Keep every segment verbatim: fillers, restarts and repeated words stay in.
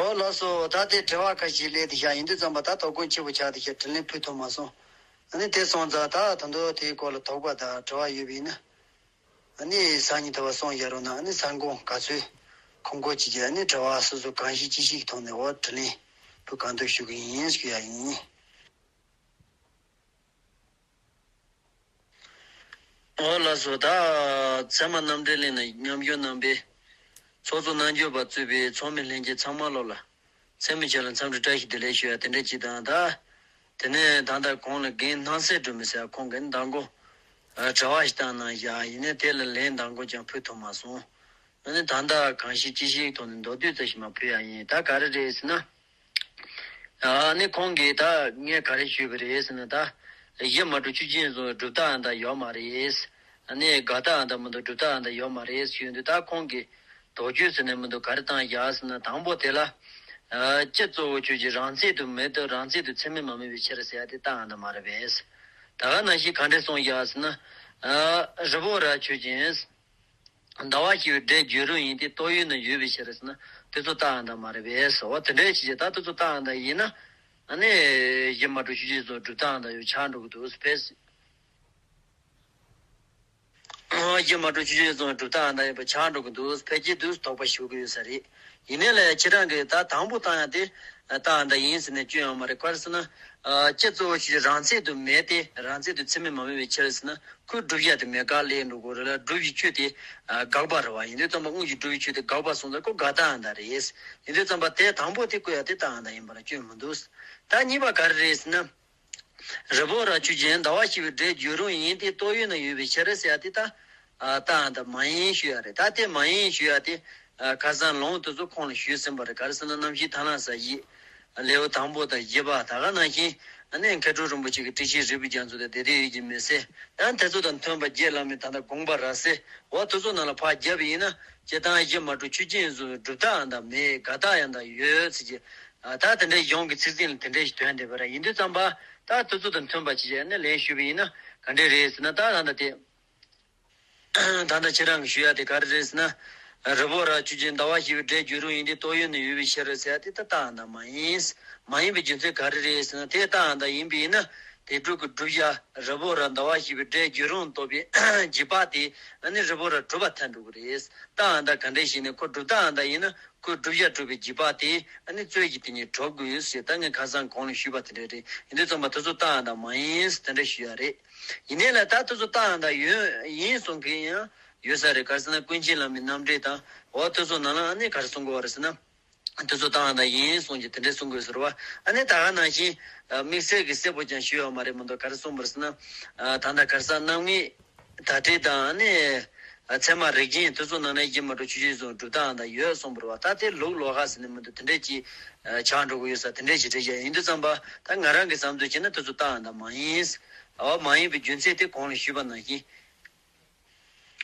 ཨོ་ལགས་སོ། ད་དེ་དྲི་བ་ཁ་ཤས་སླེབས་ཏེ་བཞག་ཡིན་དུས་ཙམ་པ་ད་དོ་དགོང་ཆེ་པོ་ཆགས་ཏེ་བཞག་དྲིས་ལན་ཕུལ་ཐུབ་མ་སོང་། ཨ་ནི་དེ་སོང་ཙང་ད་ད་དུང་དེའི་སྐོར་ལ་དོགས་པ་དང་དྲི་བ་ཡོད་པ་ཡིན་ན། ཨ་ནི་སང་ཉིན་དེ་བ་སོང་ཡ་རོགས་གནང་། ཨ་ནི་གསར་འགོད་ག་ཚོད་ཁོང་སྐོར་བྱེད་ཀྱི། ཨ་ནི་དྲི་བ་སོ་སོ་གང་ཤེས་ཅི་ཤེས་ཀྱི་ཐོག་ནས་འོ་དྲིས་ལན་ཕུལ་གང་ཐུབ་ཞུ་གི་ཡིན་ཞུ་ཡ་ཡིན། ཨོ་ལགས་སོ། ད་ཚད་མ་རྣམ་འགྲེལ་གླིང་ནས་ཉམས་ཞིབ་གནང་པའི་ཚོགས་གཙོ་རྣལ་འབྱོར་པ་གཙོས་པའི་ཚོགས་མི་ལྷན་རྒྱས་ཚང་མ་ལོག་ལ་མཚན་མོ་ཆེ་ལ་འཚམས་འདྲི་བཀྲ་ཤིས་བདེ་ལེགས་ཞུ་ཡ་དེ་འདྲ་ཅིག་དང་། ད་དེ་ནས་ད་ལྟ་གོང་ལ་རྒན་སྣང་གསལ་སྒྲོལ་མ་ཟེར་ཁོང་གིས་མདང་དགོང་ཨ་དྲི་བ་ཞིག་བཏང་གནང་བཞག་ཡིན་ནའི་དེ་ལ་ལན་མདང་དགོང་ཀྱང་ཕུལ་ཐུབ་མ་སོང་། ཨ་ནི་ད་ལྟ་གང་ཤེས་ཅི་ཤེས་ཐོག་ནས་མདོར་བསྡུས་ཙམ་ཞིག་མར་ཕུལ་ཡ་ཡིན། ད་ག་རེ་རེད་ཟེར་ན། ཨ་ནི་ཁོང་གིས་ད་ངས་ག་རེ་ཞུས་པ་རེད་ཟེར་ན། ད་གཞི་མ་གྲུབ་ཆོས་ཅན་གསུམ་གྱི་སྒྲུབ་རྟགས་ཨ་འདྲ་ཡོད་མ་རེད། ཨ་ནི་དགག་རྟགས་ཨ་འདྲ་མི་འདུག་སྒྲུབ་རྟགས་ཨ་འདྲ་ཡོད་མ་རེད་ཞུས་དུས། ད་ཁོང་གིས་དོགས་གཅོད་ཟེར་ནས་མི་འདུག་ག་རེ་བཏང་བཞག་ཟེར་ན། དང་པོ་དེ་ལ་ཨ་སྤྱི་གཙོ་བོ་ཆོས་ཅན་རང་ཚད་དུ་མེད་དུ་རང་ཚད་དུ་ཚད་མས་མ་དམིགས་པའི་ཕྱིར་ཟེར་ཡ་དེ་རྟགས་ཨ་འདྲ་མ་རེད་པས། ད་ག་ནང་བཞིན་ག་འདྲས་གསུངས་བཞག་ཟེར་ན། ཨ་རི་བོ་ར་ཆོས་ཅན། ཟླ་བ་ཞེས་པའི་སྒྲས་བརྗོད་རུང་ཡིན་ཏེ། ཏོག་དབྱིབས་ན་ཡོད་པའི་ཕྱིར་ཟེར་ན་དེ་ཚོ་རྟགས་ཨ་འདྲ་མ་རེད་པས། འོ་དེ་འདྲའི་ཕྱིར་ད་དེ་ཚོ་རྟགས་ཨ་འདྲ་ཡིན་ན། ཨ་ནི་གཞི་མ་གྲུབ་ཆོས་ཅན་གསུམ་སྒྲུབ་རྟགས་ཨ་འདྲ་ཡོད་ཆགས་འགྲོ་གི་འདུག་ཕལ། གཞི་མ་གྲུབ་ཆོས་ཅན་གསུམ་སྒྲུབ་རྟགས་ཨ་འདྲ་ཡོད་པ་ཆགས་འགྲོ་གི་འདུག་ཕལ་ཆེར་འདུག་དོགས་པ་ཞུ་གི་ཡོད་ས་རེད། ཡིན་ནའི་ལས་ཁྱེད་རང་གིས་ད་དང་པོ་བཏང་ཡ་དེ་རྟགས་ཨ་འདྲ་ཡིན་ཟེར་ནས་སྐྱོན་ཡོད་མ་རེད། ག་རེ་ཟེར་ན། ཨ་སྤྱི་གཙོ་བོ་ཆོས་ཅན་རང་ཚད་དུ་མེད་དེ་རང་ཚད་དུ་ཚད་མས་མ་དམིགས་པའི་ཕྱིར་ཟེར་ན། ཁོའི་སྒྲུབ་བྱ་དེ་མེད་ཀ་ལས་འགྲོ་དགོས་རེད་ལ། སྒྲུབ་པའི་ཆོས་དེ་ཨ་དགག་པ་རེད་པ། ཡིན་དུས་ཙམ་པ་དངོས་ཀྱི་སྒྲུབ་པའི་ཆོས་དེ་དགག་པ་སོང་ཙང་ཁོ་དགག་རྟགས་ཨ་འདྲ་རེད། ཡིན་དུས་ཙམ་པ་དེ་དང་པོ་དེ་བཀོད་ཡ་དེ་རྟགས་ཨ་འདྲ་ཡིན་པ་ལ་སྐྱོན་མི་འདུག་ད་གཉིས་པ་ག་རེ་རེད་ཟེར་ན། རི་བོ་ར་ཆོས་ཅན། ཟླ་བ་ཞེས་པའི་སྒྲས་བརྗོད་རུང་ཡིན་ཏེ། ཏོག་དབྱིབས་ན་ཡོད་པའི་ཕྱིར་ཟེར་ཡ་དེ་ད་ཨ་རྟགས་ཨ་འདྲ་མ་ཡིན་ཞུ་ཡ་རེད། ད་དེ་མ་ཡིན་ཞུ་ཡ་དེ་ཨ་ཁ་སང་ལུང་དེ་ཚོ་ཁོང་ལ་ཞུས་ཟིན་པ་རེད། ག་རེ་ཟེར་ན། རྣམ་བཤད་ཐར་ལམ་གསལ་བྱེད་ལེའུ་དང་པོ་དང་བཞི་པ། ད་ག་ནང་བཞིན་ཨ་ནི་མཁས་གྲུབ་རིན་པོ་ཆེ་གི་ཊཱིཀ་ཆེན་རིལ་བུའི་རྒྱ་མཚོ་དང་བདེ་སྟོང་ཡིད་ཀྱི་མུན་སེལ། ཡང་དེ་ཚོ་དང་མཐུན་པ་རྗེ་བླ་མའི་ད་ལྟ་དགོངས་པ་རབ་གསལ། འོ་དེ་ཚོ་ནང་ལ་ཕར་བརྒྱབ་པ་ཡིན་ན། སྤྱིར་བཏང་གཞི་མ་གྲུབ་ཆོས་ཅན་གསུམ་སྒྲུབ་རྟགས་ཨ་འདྲ་མེད། དགག་རྟགས་ཨ་འདྲ་ཡོད་ཟེར་གྱི། ཨ་ད་དེ་འདྲའི་གཞུང་གི་ཚིག་ཟིན་ལ་དེ་འདྲའི་ཞིག་དོན་བསྡད་པ་རེད། ཡིན་དུས་ཙམ་པ་ད་དེ་ཚོ་དང་མཐུན་པ་ཅིག་བྱས་ནས་ལན་ཞུས་པ་ཡིན་ན་ག་འདྲས་རེད་ཟེར་ན། ད་ད་ལྟ་དེ། ད་ལྟ་ཁྱེད་རང་གིས་ཞུ་ཡ་དེ་ག་རེ་རེད་ཟེར་ན། རི་བོ་ར་ཆོས་ཅན། ཟླ་བ་ཞེས་པའི་སྒྲས་བརྗོད་རུང་ཡིན་ཏེ། ཏོག་དབྱིབས་ན་ཡོད་པའི་ཕྱིར་ཟེར་ཡ་དེ་ད་རྟགས་ཨ་འདྲ་མ་ཡིན། མ་ཡིན་པའི་རྒྱུ་མཚན་ག་རེ་རེད་ཟེར་ན། དེ་རྟགས་ཨ་འདྲ་ཡིན་པ་ཡིན་ན་དེ་སྒྲུབ་ཀྱི་བསྒྲུབ་བྱ་རི་བོ་ར་ཟླ་བ་ཞེས་པའི་སྒྲས་བརྗོད་རུང་རྟོགས་པའི་རྗེས་དཔག་དེ་ཨ་ནི་རི་བོ་ར་གྲུབ་པ་ཐལ་འགྲོ་གི་རེད། རྟགས་ཨ་འདྲ་ག་འདྲས་ཞིག་ནས་ཁོ་སྒྲུབ་རྟགས་ཨ་འདྲ་ཡིན་ན། ཁོས་བསྒྲུབ་བྱ་གྲུབ་པའི་རྗེས་དཔག་དེ་ཨ་ནི་རྩོད་གཞི་དེ་ཉིད་གྲུབ་དགོས་ཞེས་ད་ངས་ཁ་སང་གོང་ལ་ཞུས་པ་དེ་འདྲ་རེད། ཡིན་དུས་ཙམ་པ་དེ་ཚོ་རྟགས་ཨ་འདྲ་མ་ཡིན་ཟེར་དེ་འདྲ་ཞུ་ཡ་རེད། ཡིན་ནའི་ལ་ད་དེ་ཚོ་རྟགས་ཨ་འདྲ་ཡོད་ཡིན་གསུང་མཁན་ཡང་ཡོད་ས་རེད། ག་རེ་ཟེར་ན། ཀུན་མཁྱེན་བླ་མའི་རྣམ་འགྲེལ་དང་འོ་དེ་ཚོ་ནང་ལ་ཨ་ནི་ག་རེ་གསུང་གི་ཡོད་རེད་ཟེར་ན། དེ་ཚོ་རྟགས་ཨ་འདྲ་ཡིན་གསུང་གི་དེ་འདྲ་གསུང་གི་ཡོད་ཟེར་བ། ཨ་ནི་ད་ག་ནང་བཞིན་དམིགས་བསལ་གྱི་གསལ་པོ་ཀྱང་ཞུས་ཡོད་མ་རེད་མ་གཏོགས། ག་རེ་གསུངས་པ་རེད་ཟེར་ན། ད་ལྟ་ག་རེ་ཟེར། རྣམ་ངེས་དར་ཊཱིཀ་དང་ཨ་ནི་ཚད་མ་རིགས་རྒྱན་དེ་ཚོ་ནང་ནས་གཞི་མ་གྲུབ་ཆོས་ཅན་གསུམ་སྒྲུབ་རྟགས་ཨ་འདྲ་ཡོད་གསུངས་པ་རེད་བ། ད་དེ་ལུགས་ལོགས་ཀ་ཟེར་ནས་མི་འདུག་དེ་འདྲས་ཀྱི་ཆགས་འགྲོ་གི་ཡོད་ས་དེ་འདྲས་ཀྱི་འགྲེལ་བཤད་ཡིན་དུས་ཙམ་པ། ད་ང་རང་གི་བསམ་ཚུལ་བྱས་ན་དེ་ཚོ་རྟགས་ཨ་འདྲ་མ་ཡིན། འོ་མ་ཡིན་པའི་རྒྱུ་མཚན་དེ་གོང་ལ་ཞུས་པ་ནང་བཞིན།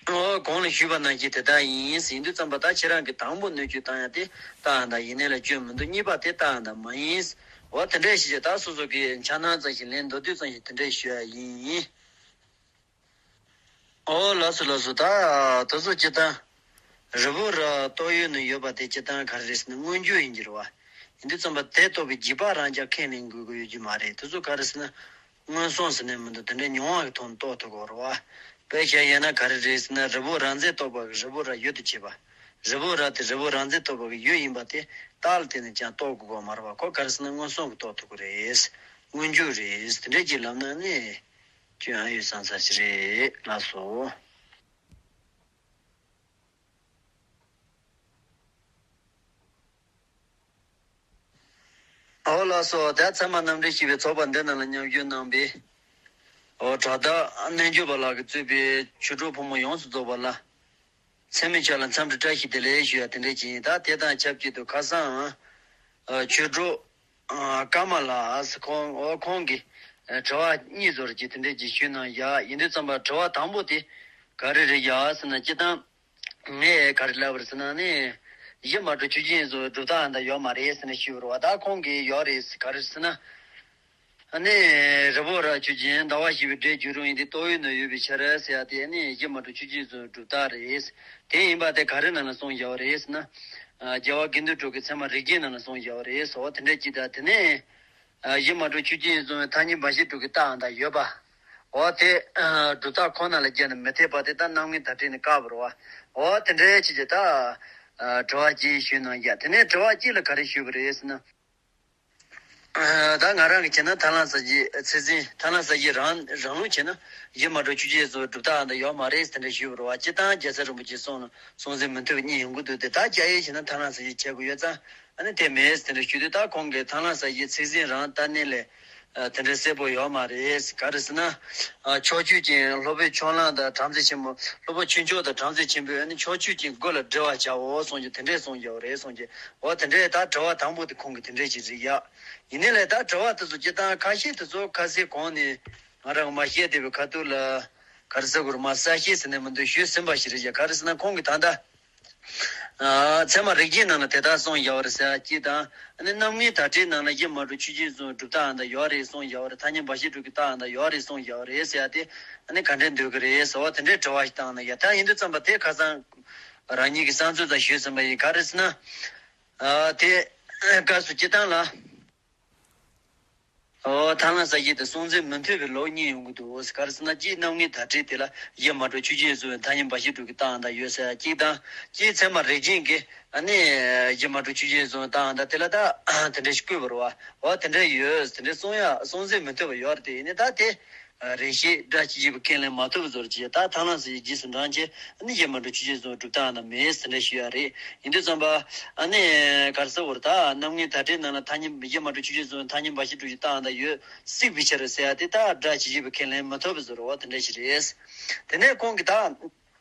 འོ་གོང་ལ་ཞུས་པ་ནང་བཞིན་དེ་ལྟར་ཡིན། ཡིན་དུས་ཙམ་པ་ད་ཁྱེད་རང་གིས་དང་པོ་གནོད་སྐྱོན་བཏང་ཡ་དེ་རྟགས་ཨ་འདྲ་ཡིན་ནའི་ལ་སྐྱོན་མི་འདུག་གཉིས་པ་དེ་རྟགས་ཨ་འདྲ་མ་ཡིན། འོ་དེ་འདྲས་ཞིག་བྱས། ད་སོ་སོ་གི་འཆར་སྣང་ཙམ་ཞིག་ལན་མདོར་བསྡུས་ཙམ་ཞིག་དེ་འདྲས་ཞུ་ཡ་ཡིན། ཨོ་ལགས་སོ་ལགས་སོ། ད་དེ་ཚོ་སྤྱིར་བཏང་རི་བོ་ར་ཏོག་དབྱིབས་ན་ཡོད་པ་དེ་སྤྱིར་བཏང་ག་རེ་རེད་ཟེར་ན་མངོན་གྱུར་ཡིན་གྱི་རེད་བ། ཡིན་དུས་ཙམ་པ་དེ་རྟོགས་པའི་རྗེས་དཔག་རང་ཅག་ཁས་ལེན་དགོས་ཀྱི་ཡོད་ཀྱི་མ་རེད། དེ་ཚོ་ག་རེ་ཟེར་ན་མངོན་སུམ་ཟེར་ནས་མི་འདུག་དེ་འདྲའི་མྱོང་བ་གི་ཐོག་ནས་རྟོགས་ཐུབ་ཀྱི་ཡོད་རེད་བ། དཔེ་བཞག་ཡིན་ན་ག་རེ་རེད་ཟེར་ན། རི་བོ་ར་མཛད་རྟོགས་པ་གི་རི་བོ་ར་ཡུལ་དུ་བྱེད་པ། རི་བོ་ར་དེ་རི་བོ་ར་མཛད་རྟོགས་པ་གི་ཡུལ་ཡིན་པ་དེ་རྟགས་ལ་བརྟེན་ནས་ཀྱང་རྟོགས་དགོས་ཀྱི་ཡོད་མ་རེད་བ། ཁོ་ག་རེ་ཟེར་ན་མངོན་སུམ་གྱིས་རྟོགས་ཐུབ་ཀྱི་རེད། མངོན་གྱུར་རེད། དེ་འདྲའི་ཅིག་ལབ་ན་ནི། སྐྱོན་ཨ་ཡོད་བསམ་ས་ཞིག་རེད། ལགས་སོ། ཨོ་ལགས་སོ། ད་ཚད་མ་རྣམ་འགྲེལ་ཞེས་པའི་ཚོགས་པ་འདི་ནང་ལ་མཉམ་ཞུགས་གནང་པའི་ཨོ་དྲག་བརྡ་རྣལ་འབྱོར་པ་ལགས་ཀྱིས་གཙོས་པའི་ཆོས་གྲོགས་ཕོ་མོ་ཡོངས་སུ་རྫོགས་པ་ལ། མཚན་མོའི་ཆ་ལ་འཚམས་འདྲི་བཀྲ་ཤིས་བདེ་ལེགས་ཞུ་ཡ་དེ་འདྲ་ཅིག་ཡིན། ད་དེ་དང་ཆབས་ཅིག་ཏུ་ཁ་སང་ཨ་ཆོས་གྲོགས་ཨ་ཀརྨ་ལགས་ཁོང་ཨོ་ཁོང་གིས་ཨ་དྲི་བ་གཉིས་ཙམ་ཅིག་དེ་འདྲ་ཅིག་ཞུས་གནང་ཡ། ཡིན་དུས་ཙམ་པ་དྲི་བ་དང་པོ་དེ་ག་རེ་རེད་ཡ་ཟེར་ན། སྤྱིར་བཏང་ངས་ག་རེ་ལབ་པ་རེད་ཟེར་ན་ནི། གཞི་མ་གྲུབ་ཆོས་ཅན་གསུམ་སྒྲུབ་རྟགས་ཨ་འདྲ་ཡོད་མ་རེད་ཟེར་ནས་ཞུས་པ་རེད་བ། ད་ཁོང་གིས་ཡོད་རེད་ཟེར། ག་རེ་ཟེར་ན། ཨ་ནི་རི་བོ་ར་ཆོས་ཅན། ཟླ་བ་ཞེས་པའི་སྒྲས་བརྗོད་རུང་ཡིན་ཏེ། ཏོག་དབྱིབས་ན་ཡོད་པའི་ཕྱིར་ཟེར་ཡ་དེ་ཨ་ནི་གཞི་མ་གྲུབ་ཆོས་ཅན་གསུམ་སྒྲུབ་རྟགས་རེད། དེ་ཡིན་པ་དེ་ག་རེ་ནང་ལ་གསུངས་བཞག་པ་རེད་ཟེར་ན། རྒྱལ་བ་དགེ་འདུན་གྲུབ་ཀྱིས་ཚད་མ་རིགས་རྒྱན་ནང་ལ་གསུངས་བཞག་པ་རེད། འོ་དེ་འདྲ་ཅིག་དང་དེ་ནས། ཡིད་མ་གྲུབ་ཆོས་ཅན་གསུང་བའི་ཐ་སྙད་འབའ་ཞིག་དྲུག་གི་རྟགས་དང་ཡོད་པ། འོ་དེ། སྒྲུབ་རྟགས་ཁོ་ན་ལ་བརྒྱབ་ནས་མི་འཐད་པ་དེ་ད་རྣམ་ངེས་དག་ཁྲིད་ནས་བཀག་པ་རེད་བ། འོ་དེ་འདྲའི་ཆེད་ཀྱི་ད། དྲི་བ་གཅིག་ཞུས་གནང་ཡ། དེ་ནས་དྲི་བ་གཅིག་ལ་ག་རེ་ཞུས་པ་རེད་ཟེར་ན། ད་ང་རང་གིས་བྱས་ན་ཐར་ལམ་གསལ་བྱེད་ཚིག་ཟིན་ཐར་ལམ་གསལ་བྱེད་རང་རང་ལུགས་བྱས་ན་ཡིད་མ་གྲུབ་ཆོས་ཅན་གསུང་བའི་སྒྲུབ་རྟགས་འདི་ཡོད་མ་རེད་དེ་འདྲ་ཞུས་པ་རེད་བ། སྤྱིར་བཏང་རྒྱལ་སྲས་རིན་པོ་ཆེའི་གསུང་ལ་གསུང་ཟིན་མི་ཐུབ་པའི་གཉིས་ཡོང་གི་འདུག་སྟེ། ད་རྒྱ་ཡིག་བྱས་ན་ཐར་ལམ་གསལ་བྱེད་བྱེད་དགོས་ཡོད་ཙང་། ཨ་ནི་དེ་མེད་དེ་འདྲ་ཞུས་དུས། ད་ཁོང་གིས་ཐར་ལམ་གསལ་བྱེད་ཚིག་ཟིན་རང་ལྟ་ནས་ལས། ཨ། དེ་འདྲ་གསལ་པོ་ཡོད་མ་རེད། ག་རེ་ཟེར་ན། ཨ། ཕྱོགས་ཆོས་ཅན། སློབ་དཔོན་ཆོས་གླང་དང་བྲམ་ཟེ་ཆེན་པོ། སློབ་དཔོན་ཆོས་མཆོག་དང་བྲམ་ཟེ་ཆེན་པོས་ཨ་ནི་ཕྱོགས་ཆོས་ཅན་དགུ་ལ་བསྒྲིལ་བར་བྱའོ་གསུངས་ཀྱི་དེ་འདྲས་གསུངས་ཡོད་རེད་གསུངས་ཀྱི། འོ་དེ་འདྲས་ད་དྲི་བ་དང་པོ་དེ་ཁོང་གིས་དེ་འདྲས་ཅིག་རིགས་ཡ། ཡིན་ནའི་ལས་ད་དྲི་བ་དེ་ཚོ་སྤྱིར་བཏང་ཁ་ཤས་དེ་ཚོ་ཁ་སང་གོང་ནས་ང་རང་མ་བཤད་བསྡད་པའི་ཁ་ཐུག་ལ། ག་རེ་ཟེར་དགོས་རེད། མ་གསལ་བཤད་ཟེར་ནས་མི་འདུག་ཞུས་ཟིན་པ་ཞིག་རེད་ཀྱང་། ག་རེ་ཟེར་ན་ཁོང་གིས་ད་ལྟ། ཨ། ཚད་མ་རིགས་རྒྱན་ནང་ལ་དེ་ལྟར་གསུངས་ཡོད་རེད་ཟེར་ཡ་གཅིག་དང་། ཨ་ནི་རྣམ་ངེས་དག་ཁྲིད་ནང་ལ་ཡིད་མ་གྲུབ་ཆོས་ཅན་གསུང་སྒྲུབ་རྟགས་འདི་ཡོད་རེད་གསུངས་ཡོད་རེད། ཐ་སྙད་འབའ་ཞིག་དྲུག་གི་རྟགས་འདི་ཡོད་རེད་གསུངས་ཡོད་རེད་ཟེར་ཡ་དེ། ཨ་ནི་ག་འདྲས་འདོད་ཀྱི་རེད་ཟེར་བ་དེ་འདྲའི་དྲི་བ་ཞིག་བཏང་ན་ཡ། ད་ཡིན་དུས་ཙམ་པ་དེ་ཁ་སང་རང་ཉིད་ཀྱི་བསམ་ཚུལ་དང་ཞུས་ཟིན་པ་ཡིན། ག་རེ་ཟེར་ན། ཨ། དེ་སྐབས་སུ་སྤྱིར་བཏང་ལ། ཨོ། ཐར་ལམ་གསལ་བྱེད་དེ་གསུང་ཚིག་མི་མཐུན་པའི་ལུགས་གཉིས་ཡོང་གི་འདུག་ག་རེ་ཟེར་ན། གཅིག་རྣམ་ངེས་དག་ཁྲིད་དེ་ལ་ཡིད་མ་གྲུབ་ཆོས་ཅན་གསུང་བའི་ཐ་སྙད་འབའ་ཞིག་དྲུག་གི་རྟགས་འདི་ཡོད་ཟེར་ཡ་གཅིག་དང་། གཅིག་ཚད་མ་རིགས་རྒྱན་གྱིས་ཨ་ནི་ཡིད་མ་གྲུབ་ཆོས་ཅན་གསུང་བའི་རྟགས་འདི་དེ་ལ་ད་དེ་འདྲ་ཞིག་བཀོད་པ་རེད་བ། འོ་དེ་འདྲ་ཡོད། དེ་འདྲ་གསུང་ཡ་གསུང་ཚིག་མི་མཐུན་པ་ཡོད་རེད་དེ། ཡིན་ནའི་ད་དེ། རེ་ཞིག་སྒྲ་ཇི་བཞིན་པའི་ཁས་ལེན་མ་ཐུབ་པའི་བཟོ་འདྲ་ཅིག་ད་ཐར་ལམ་གསལ་བྱེད་རྗེས་སུ་འབྲངས་བྱས་ཨ་ནི་ཡིད་མ་གྲུབ་ཆོས་ཅན་གསུང་སྒྲུབ་རྟགས་འདི་མེད་ཟེར་འདྲ་ཞུ་ཡ་རེད། ཡིན་དུས་ཙམ་པ། ཨ་ནི་ག་རེ་ཟེར་དགོས་རེད། ད་རྣམ་ངེས་དག་ཁྲིད་ནང་ལ་ཐ་སྙད་ཡིད་མ་གྲུབ་ཆོས་ཅན་གསུང་ཐ་སྙད་འབའ་ཞིག་དྲུག་གི་རྟགས་འདི་ཡོད་སྲིད་པའི་ཕྱིར་ཟེར་ཡ་དེ། ད་སྒྲ་ཇི་བཞིན་པའི་ཁས་ལེན་མ་ཐུབ་པའི་བཟོ་འདྲ་བ་དེ་འདྲ་ཞིག་རེད། དེ་ནས་ཁོང་གིས་ད།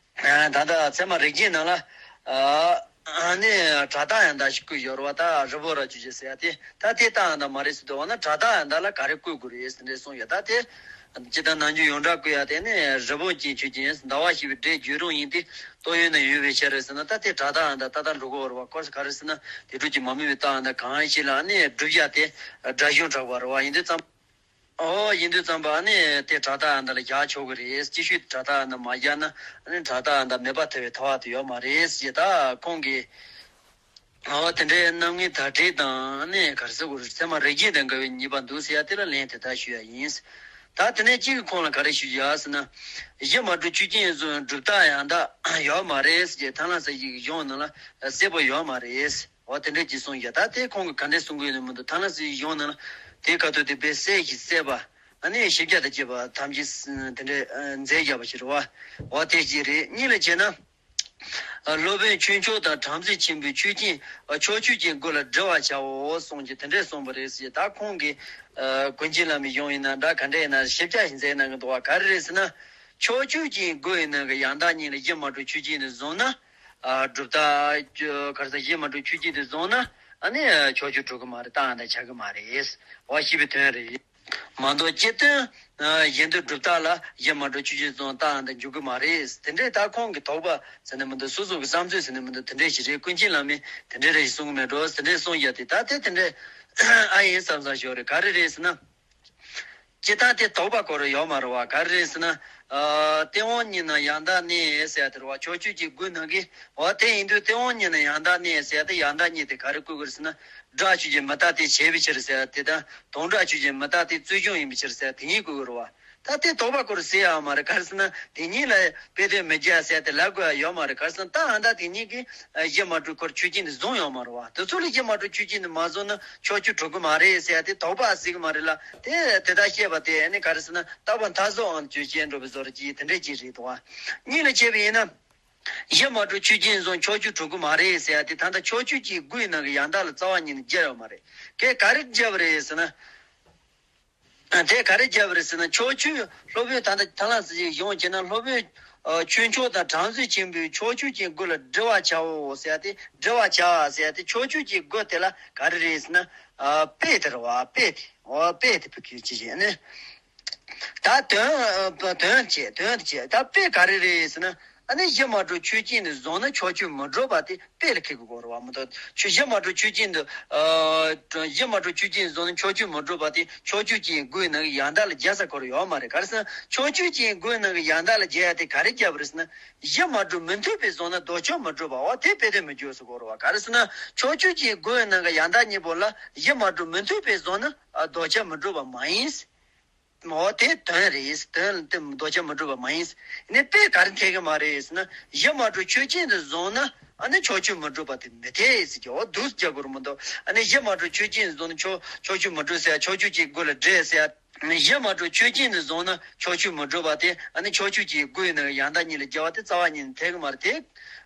ད་ལྟ་ཚད་མ་རིགས་རྒྱན་ནང་ལ། ཨ་ནི་སྒྲ་རྟག་ཡང་དག་ཞིག་བཀོད་ཡོད་རེད་བ། ད་རི་བོ་ར་ཆོས་ཅན་ཟེར་ཡ་དེ། ད་དེ་རྟགས་ཡང་དག་མ་རེད་ཟེར་དུས། འོ་ན་སྒྲ་རྟག་ཡང་དག་ལ་ག་རེ་བཀོད་དགོས་རེད་ཟེར་འདྲ་གསུངས་ཡོད། ད་དེ་ཇི་ལྟར་ནམ་རྒྱུན་ཡོངས་གྲགས་བཀོད་ཡ་དེ་ནི་རི་བོ་ཅན་ཆོས་ཅན། ཟླ་བ་ཞེས་པའི་སྒྲའི་བརྗོད་རུང་ཡིན་ཏེ། ཏོག་དབྱིབས་ན་ཡོད་པའི་ཕྱིར་ཟེར་ན། ད་དེ་སྒྲ་རྟག་ཡང་དག་ཏག་ཏག་འགྲོ་གི་ཡོད་རེད་བ། སྐོར་ག་རེ་ཟེར་ན་དེ་འགྲོ་གི་མ་དམིགས་པའི་རྟགས་ཡང་དག་གང་ཞིག་ལ་ཨ་ནི་སྒྲུབ་བྱ་དེ་སྒྲ་གཞུང་གྲགས་པ་རེད་བ། ཡིན་དུས་ཙམ། ཨོ། ཡིན་དུས་ཙམ་པ་ཨ་ནི་དེ་སྒྲ་རྟག་ཡང་དག་ལ་བཞག་ཆོག་གི་རེད། ཅིག་ཤོས་སྒྲ་རྟག་ཡང་དག་མ་བཞག་ན་ཨ་ནི་སྒྲ་རྟག་ཡང་དག་མེད་པར་ཐལ་བའི་ཐལ་བ་དེ་ཡོད་མ་རེད་ཅེས། ད་ཁོང་གིས། ཨོ། དེ་འདྲའི་རྣམ་ངེས་དག་ཁྲིད་དང་ཨ་ནི་ག་རེ་ཟེར་དགོས་རེད། ཚད་མ་རིགས་རྒྱན་དང་འགལ་བའི་ཉེས་པ་འདུག་ཟེར་ཡ་དེ་ལ་ལན་དེ་ལྟར་ཞུ་ཡ་ཡིན། ད་དེ་ནས་གཅིག་གིས་ཁོང་ལ་ག་རེ་ཞུ་ཡ་ཟེར་ན། ཡིད་མ་གྲུབ་ཆོས་ཅན་གསུང་སྒྲུབ་རྟགས་ཡང་དག་ཡོད་མ་རེད་ཟེར། ཐར་ལམ་གསལ་བྱེད་ཀྱི་གཞུང་ནང་ལ་གསལ་པོ་ཡོད་མ་རེད། འོ་དེ་འདྲས་ཅིག་གསུངས་ཡ། ད་དེ་ཁོང་གིས་ག་འདྲས་གསུང་གི་ཡོད་ན་མི་འདུག་ཐར་ལམ་གསལ་བྱེད་གཞུང་ནང་ལ་དེའི་ཁ་ཐུག་དེ་དཔེ་གསལ་ཞིང་གསལ་བ། ཨ་ནི་ཞིབ་རྒྱས་དང་བཅས་པ་ཐམས་ཅད་དེ་འདྲས་མཛད་བཞག་པ་ཞིག་རེད་བ། འོ་དེ་ཅིག་རེད། གཉིས་ལ་བྱས་ན། སློབ་དཔོན་ཆོས་མཆོག་དང་བྲམ་ཟེ་ཆེན་པོས་ཆོས་ཅན། ཕྱོགས་ཆོས་ཅན་དགུ་ལ་བསྒྲིལ་བར་བྱའོ་གསུངས་ཀྱི་དེ་འདྲས་གསུངས་པ་རེད་ཟེར། ད་ཁོང་གིས། ཀུན་མཁྱེན་བླ་མའི་གཞུང་ཡིན་ན་འདྲ། ག་འདྲས་ཡིན་ན་ཞིབ་རྒྱས་ཤིག་མཛད་གནང་གི་འདུག་བ། ག་རེ་རེད་ཟེར་ན། ཕྱོགས་ཆོས་ཅན་དགུ་ཡི་ནང་གི་ཡང་དག་གཉིས་ལ་ཡིད་མ་གྲུབ་ཆོས་ཅན་དེ་བཟུང་ན། ཨ། སྒྲུབ་རྟགས། ག་རེ་ཟེར། ཡིད་མ་གྲུབ་ཆོས་ཅན་དེ་བཟུང་ན། ཨ་ནི་ཕྱོགས་ཆོས་གྲུབ་གི་མ་རེད། རྟགས་ཡང་དག་ཆགས་གི་མ་རེད། འོ་ཞེས་པའི་དོན་རེད། མ་གཏོགས་སྤྱིར་བཏོན་གཞན་དོན་སྒྲུབ་རྟགས་ལ་ཡིད་མ་གྲུབ་ཆོས་ཅན་བཟུང་རྟགས་ཡང་དག་འཇུག་གི་མ་རེད། དེ་འདྲས་ད་ཁོང་གི་དོགས་པ་ཟེར་ནས་མི་འདུག་སོ་སོ་གི་བསམ་ཚུལ་ཟེར་ནས་མི་འདུག་དེ་འདྲས་ཞིག་རེད། ཀུན་མཁྱེན་བླ་མས་དེ་འདྲས་རེ་ཞིག་གསུང་གི་མེད་འགྲོ་ཟེར་འདྲས་གསུངས་ཡ་དེ། ད་དེ་དེ་འདྲས་ཨ་ཡིན་བསམ་བསམ་ཞིག་རེད། ག་རེ་རེད་ཟེར་ན། སྤྱིར་བཏང་དེ་དོགས་པ་སྐོར་ཡོད་མ་རེད་བ། ག་རེ་རེད་ཟེར་ན། ཨ། སྟེས་དབང་གཉིས་ན་ཡང་དག་གནས་ཟེར་ཡ་དེ་རེད་བ། ཕྱོགས་ཆོས་ཅན་དགུའི་ནང་གི། འོ་དེ་ཡིན་དུས་སྟེས་དབང་གཉིས་ན་ཡང་དག་གནས་ཟེར་ཡ་དེ། ཡང་དག་གཉིས་དེ་ག་རེ་བཀོད་དགོས་རེད་ཟེར་ན། སྒྲ་ཆོས་ཅན་མི་རྟག་སྟེ་བྱས་པའི་ཕྱིར་ཟེར་ཡ་དེ་དང་། དོན་སྒྲ་ཆོས་ཅན་མི་རྟག་སྟེ་རྩོལ་བྱུང་ཡིན་པའི་ཕྱིར་ཟེར་ཡ་དེ་གཉིས་བཀོད་དགོས་རེད་བ། ད་དེ་དོགས་པ་སྐོར་ཟེར་ཡ་མ་རེད། ག་རེ་ཟེར་ན་དེ་གཉིས་ལ་དཔེ་དོན་མི་འཇལ་ཟེར་ཡ་དེ་ལབ་དགོས་ཡ་ཡོད་མ་རེད། ག་རེ་ཟེར་ན་ད་ཨ་ད་དེ་གཉིས་ཀྱིས་ཡིད་མ་གྲུབ་སྐོར་ཆོས་ཅན་དེ་བཟུང་ཡོད་མ་རེད་བ། དེ་ཚོ་ལ་ཡིད་མ་གྲུབ་ཆོས་ཅན་དེ་མ་བཟུང་ན་ཕྱོགས་ཆོས་གྲུབ་གི་མ་རེད་ཟེར་ཡ་དེ་དོགས་པ་ཟེར་གི་མ་རེད་ལ། དེ་དེ་ལྟར་བཤད་པ་དེ་ནི་ག་རེ་ཟེར་ན་རྟག་པ་མཐའ་རྫོགས་ཨང་བརྗོད་བྱེད་འགྲོ་བའི་བཟོ་འདྲ་ཅིག་དེ་འདྲ་ཅིག་རེད་དོ། གཉིས་ལ་བྱས་པ་ཡིན་ན། ཡིད་མ་གྲུབ་ཆོས་ཅན་བཟུང་ཕྱོགས་ཆོས་གྲུབ་གི་མ་རེད་ཟེར་ཡ་དེ། ད་ལྟ་ཕྱོགས་ཆོས་ཀྱི་དགུའི་ནང་གི་ཡང་དག་ལ་རྩ་བ་ཉིད་ནས་སྦྱར་ཡོད་མ་རེད། གལ་ག་རེ་སྦྱར་བ་རེད་ཟེར་ན། དེ་ག་རེ་སྦྱར་བ་རེད་ཟེར་ན། ཕྱོགས་ཆོས་སློབ་དཔོན་ད་ལྟ་ཐར་ལམ་གསལ་བྱེད་གཞུང་བྱས་ན། སློབ་དཔོན་ཆོས་མཆོག་དང་བྲམ་ཟེ་ཆེན་པོས་ཕྱོགས་ཆོས་ཅན་དགུ་ལ་བསྒྲིལ་བར་བྱའོ་ཟེར་ཡ་དེ། བསྒྲིལ་བར་བྱ་ཟེར་ཡ་དེ། ཕྱོགས་ཆོས་ཅན་དགུ་དེ་ལ་ག་རེ་རེད་ཟེར་ན། དཔེ་དེ་རེད་བ། དཔེ་དེ། འོ་དཔེ་དེ་བུ་ཁྱོད་ཅི་བྱེད་ནི། ད་དོན་དོན་བྱེད་དོན་དེ་བྱེད། ད་དཔེ་ག་རེ་རེད་ཟེར་ན། ཨ་ནི་གཞི་མ་གྲུབ་ཆོས་ཅན་དུ་བཟུང་ན་ཕྱོགས་ཆོས་མི་འགྲུབ་པ་དེ་དཔེ་ལ་འཁེལ་དགོས་རེད་བ། མི་འདུག་ཆོས་གཞི་མ་གྲུབ་ཆོས་ཅན་དུ། ཨ་གཞི་མ་གྲུབ་ཆོས་ཅན་དུ་བཟུང་ན་ཕྱོགས་ཆོས་མི་འགྲུབ་པ་དེ་ཕྱོགས་ཆོས་ཀྱི་སྒོའི་ནང་གི་ཡང་དག་ལ་སྦྱར་ས་ཁོ་རང་ཡོད་མ་རེད། ག་རེ་ཟེར་ན་ཕྱོགས་ཆོས་ཀྱི་སྒོའི་ནང་གི་ཡང་དག་ལ་སྦྱར་ཡ་དེ་ག་རེ་སྦྱར་བ་རེད་ཟེར་ན། གཞི་མ་གྲུབ་མི་མཐུན་པའི་བཟུང་ན་ལྡོག་ཕྱོགས་མི་འགྲུབ་པ། འོ་དེ་དཔེ་དོན་མི་འགྱུར་ཟེར་གོ་རེད་བ། ག་རེ་ཟེར་ན་ཕྱོགས་ཆོས་ཀྱི་སྒོའི་ནང་གི་ཡང་དག་གཉིས་པོ་ལ་གཞི་མ་གྲུབ་མི་མཐུན་པའི་བཟུང་ན་ལྡོག་ཕྱོགས་མི་འགྲུབ་པ་མ་ཡིན། འོ་དེ་དོན་རེད། དོན་དེ་ལྡོག་ཕྱོགས་མི་འགྲུབ་པ་མ་ཡིན། ནི་དཔེ་ག་རེ་འཐད་ཀྱི་མ་རེད་ཟེར་ན་གཞི་མ་གྲུབ་ཆོས་ཅན་དུ་བཟུང་ན་ཨ་ནི་ཕྱོགས་ཆོས་མི་འགྲུབ་པ་དེ་མི་འཐད་ཟེར་གྱི། འོ་འདུག་སེ་སྦྱར་དགོས་རེད་མི་འདུག་ཨ་ནི་གཞི་མ་གྲུབ་ཆོས་ཅན་དུ་བཟུང་ན་ཕྱོགས་ཕྱོགས་ཆོས་མི་འགྲུབ་ཟེར་ཡ། ཕྱོགས་ཆོས་ཀྱི་སྒོ་ལ་འགྲེལ་ཟེར་ཡ། གཞི་མ་གྲུབ་ཆོས་ཅན་དུ་བཟུང་ན་ཕྱོགས་ཆོས་མི་འགྲུབ་པ་དེ་ཨ་ནི་ཕྱོགས་ཆོས་ཀྱི་སྒོའི་ནང་ཡང་དག་གཉིས་ལ་སྦྱར་བ་དེ་རྩ་བ་ཉིད་ནས་འཐད་ཀྱི་མ་རེད་དེ།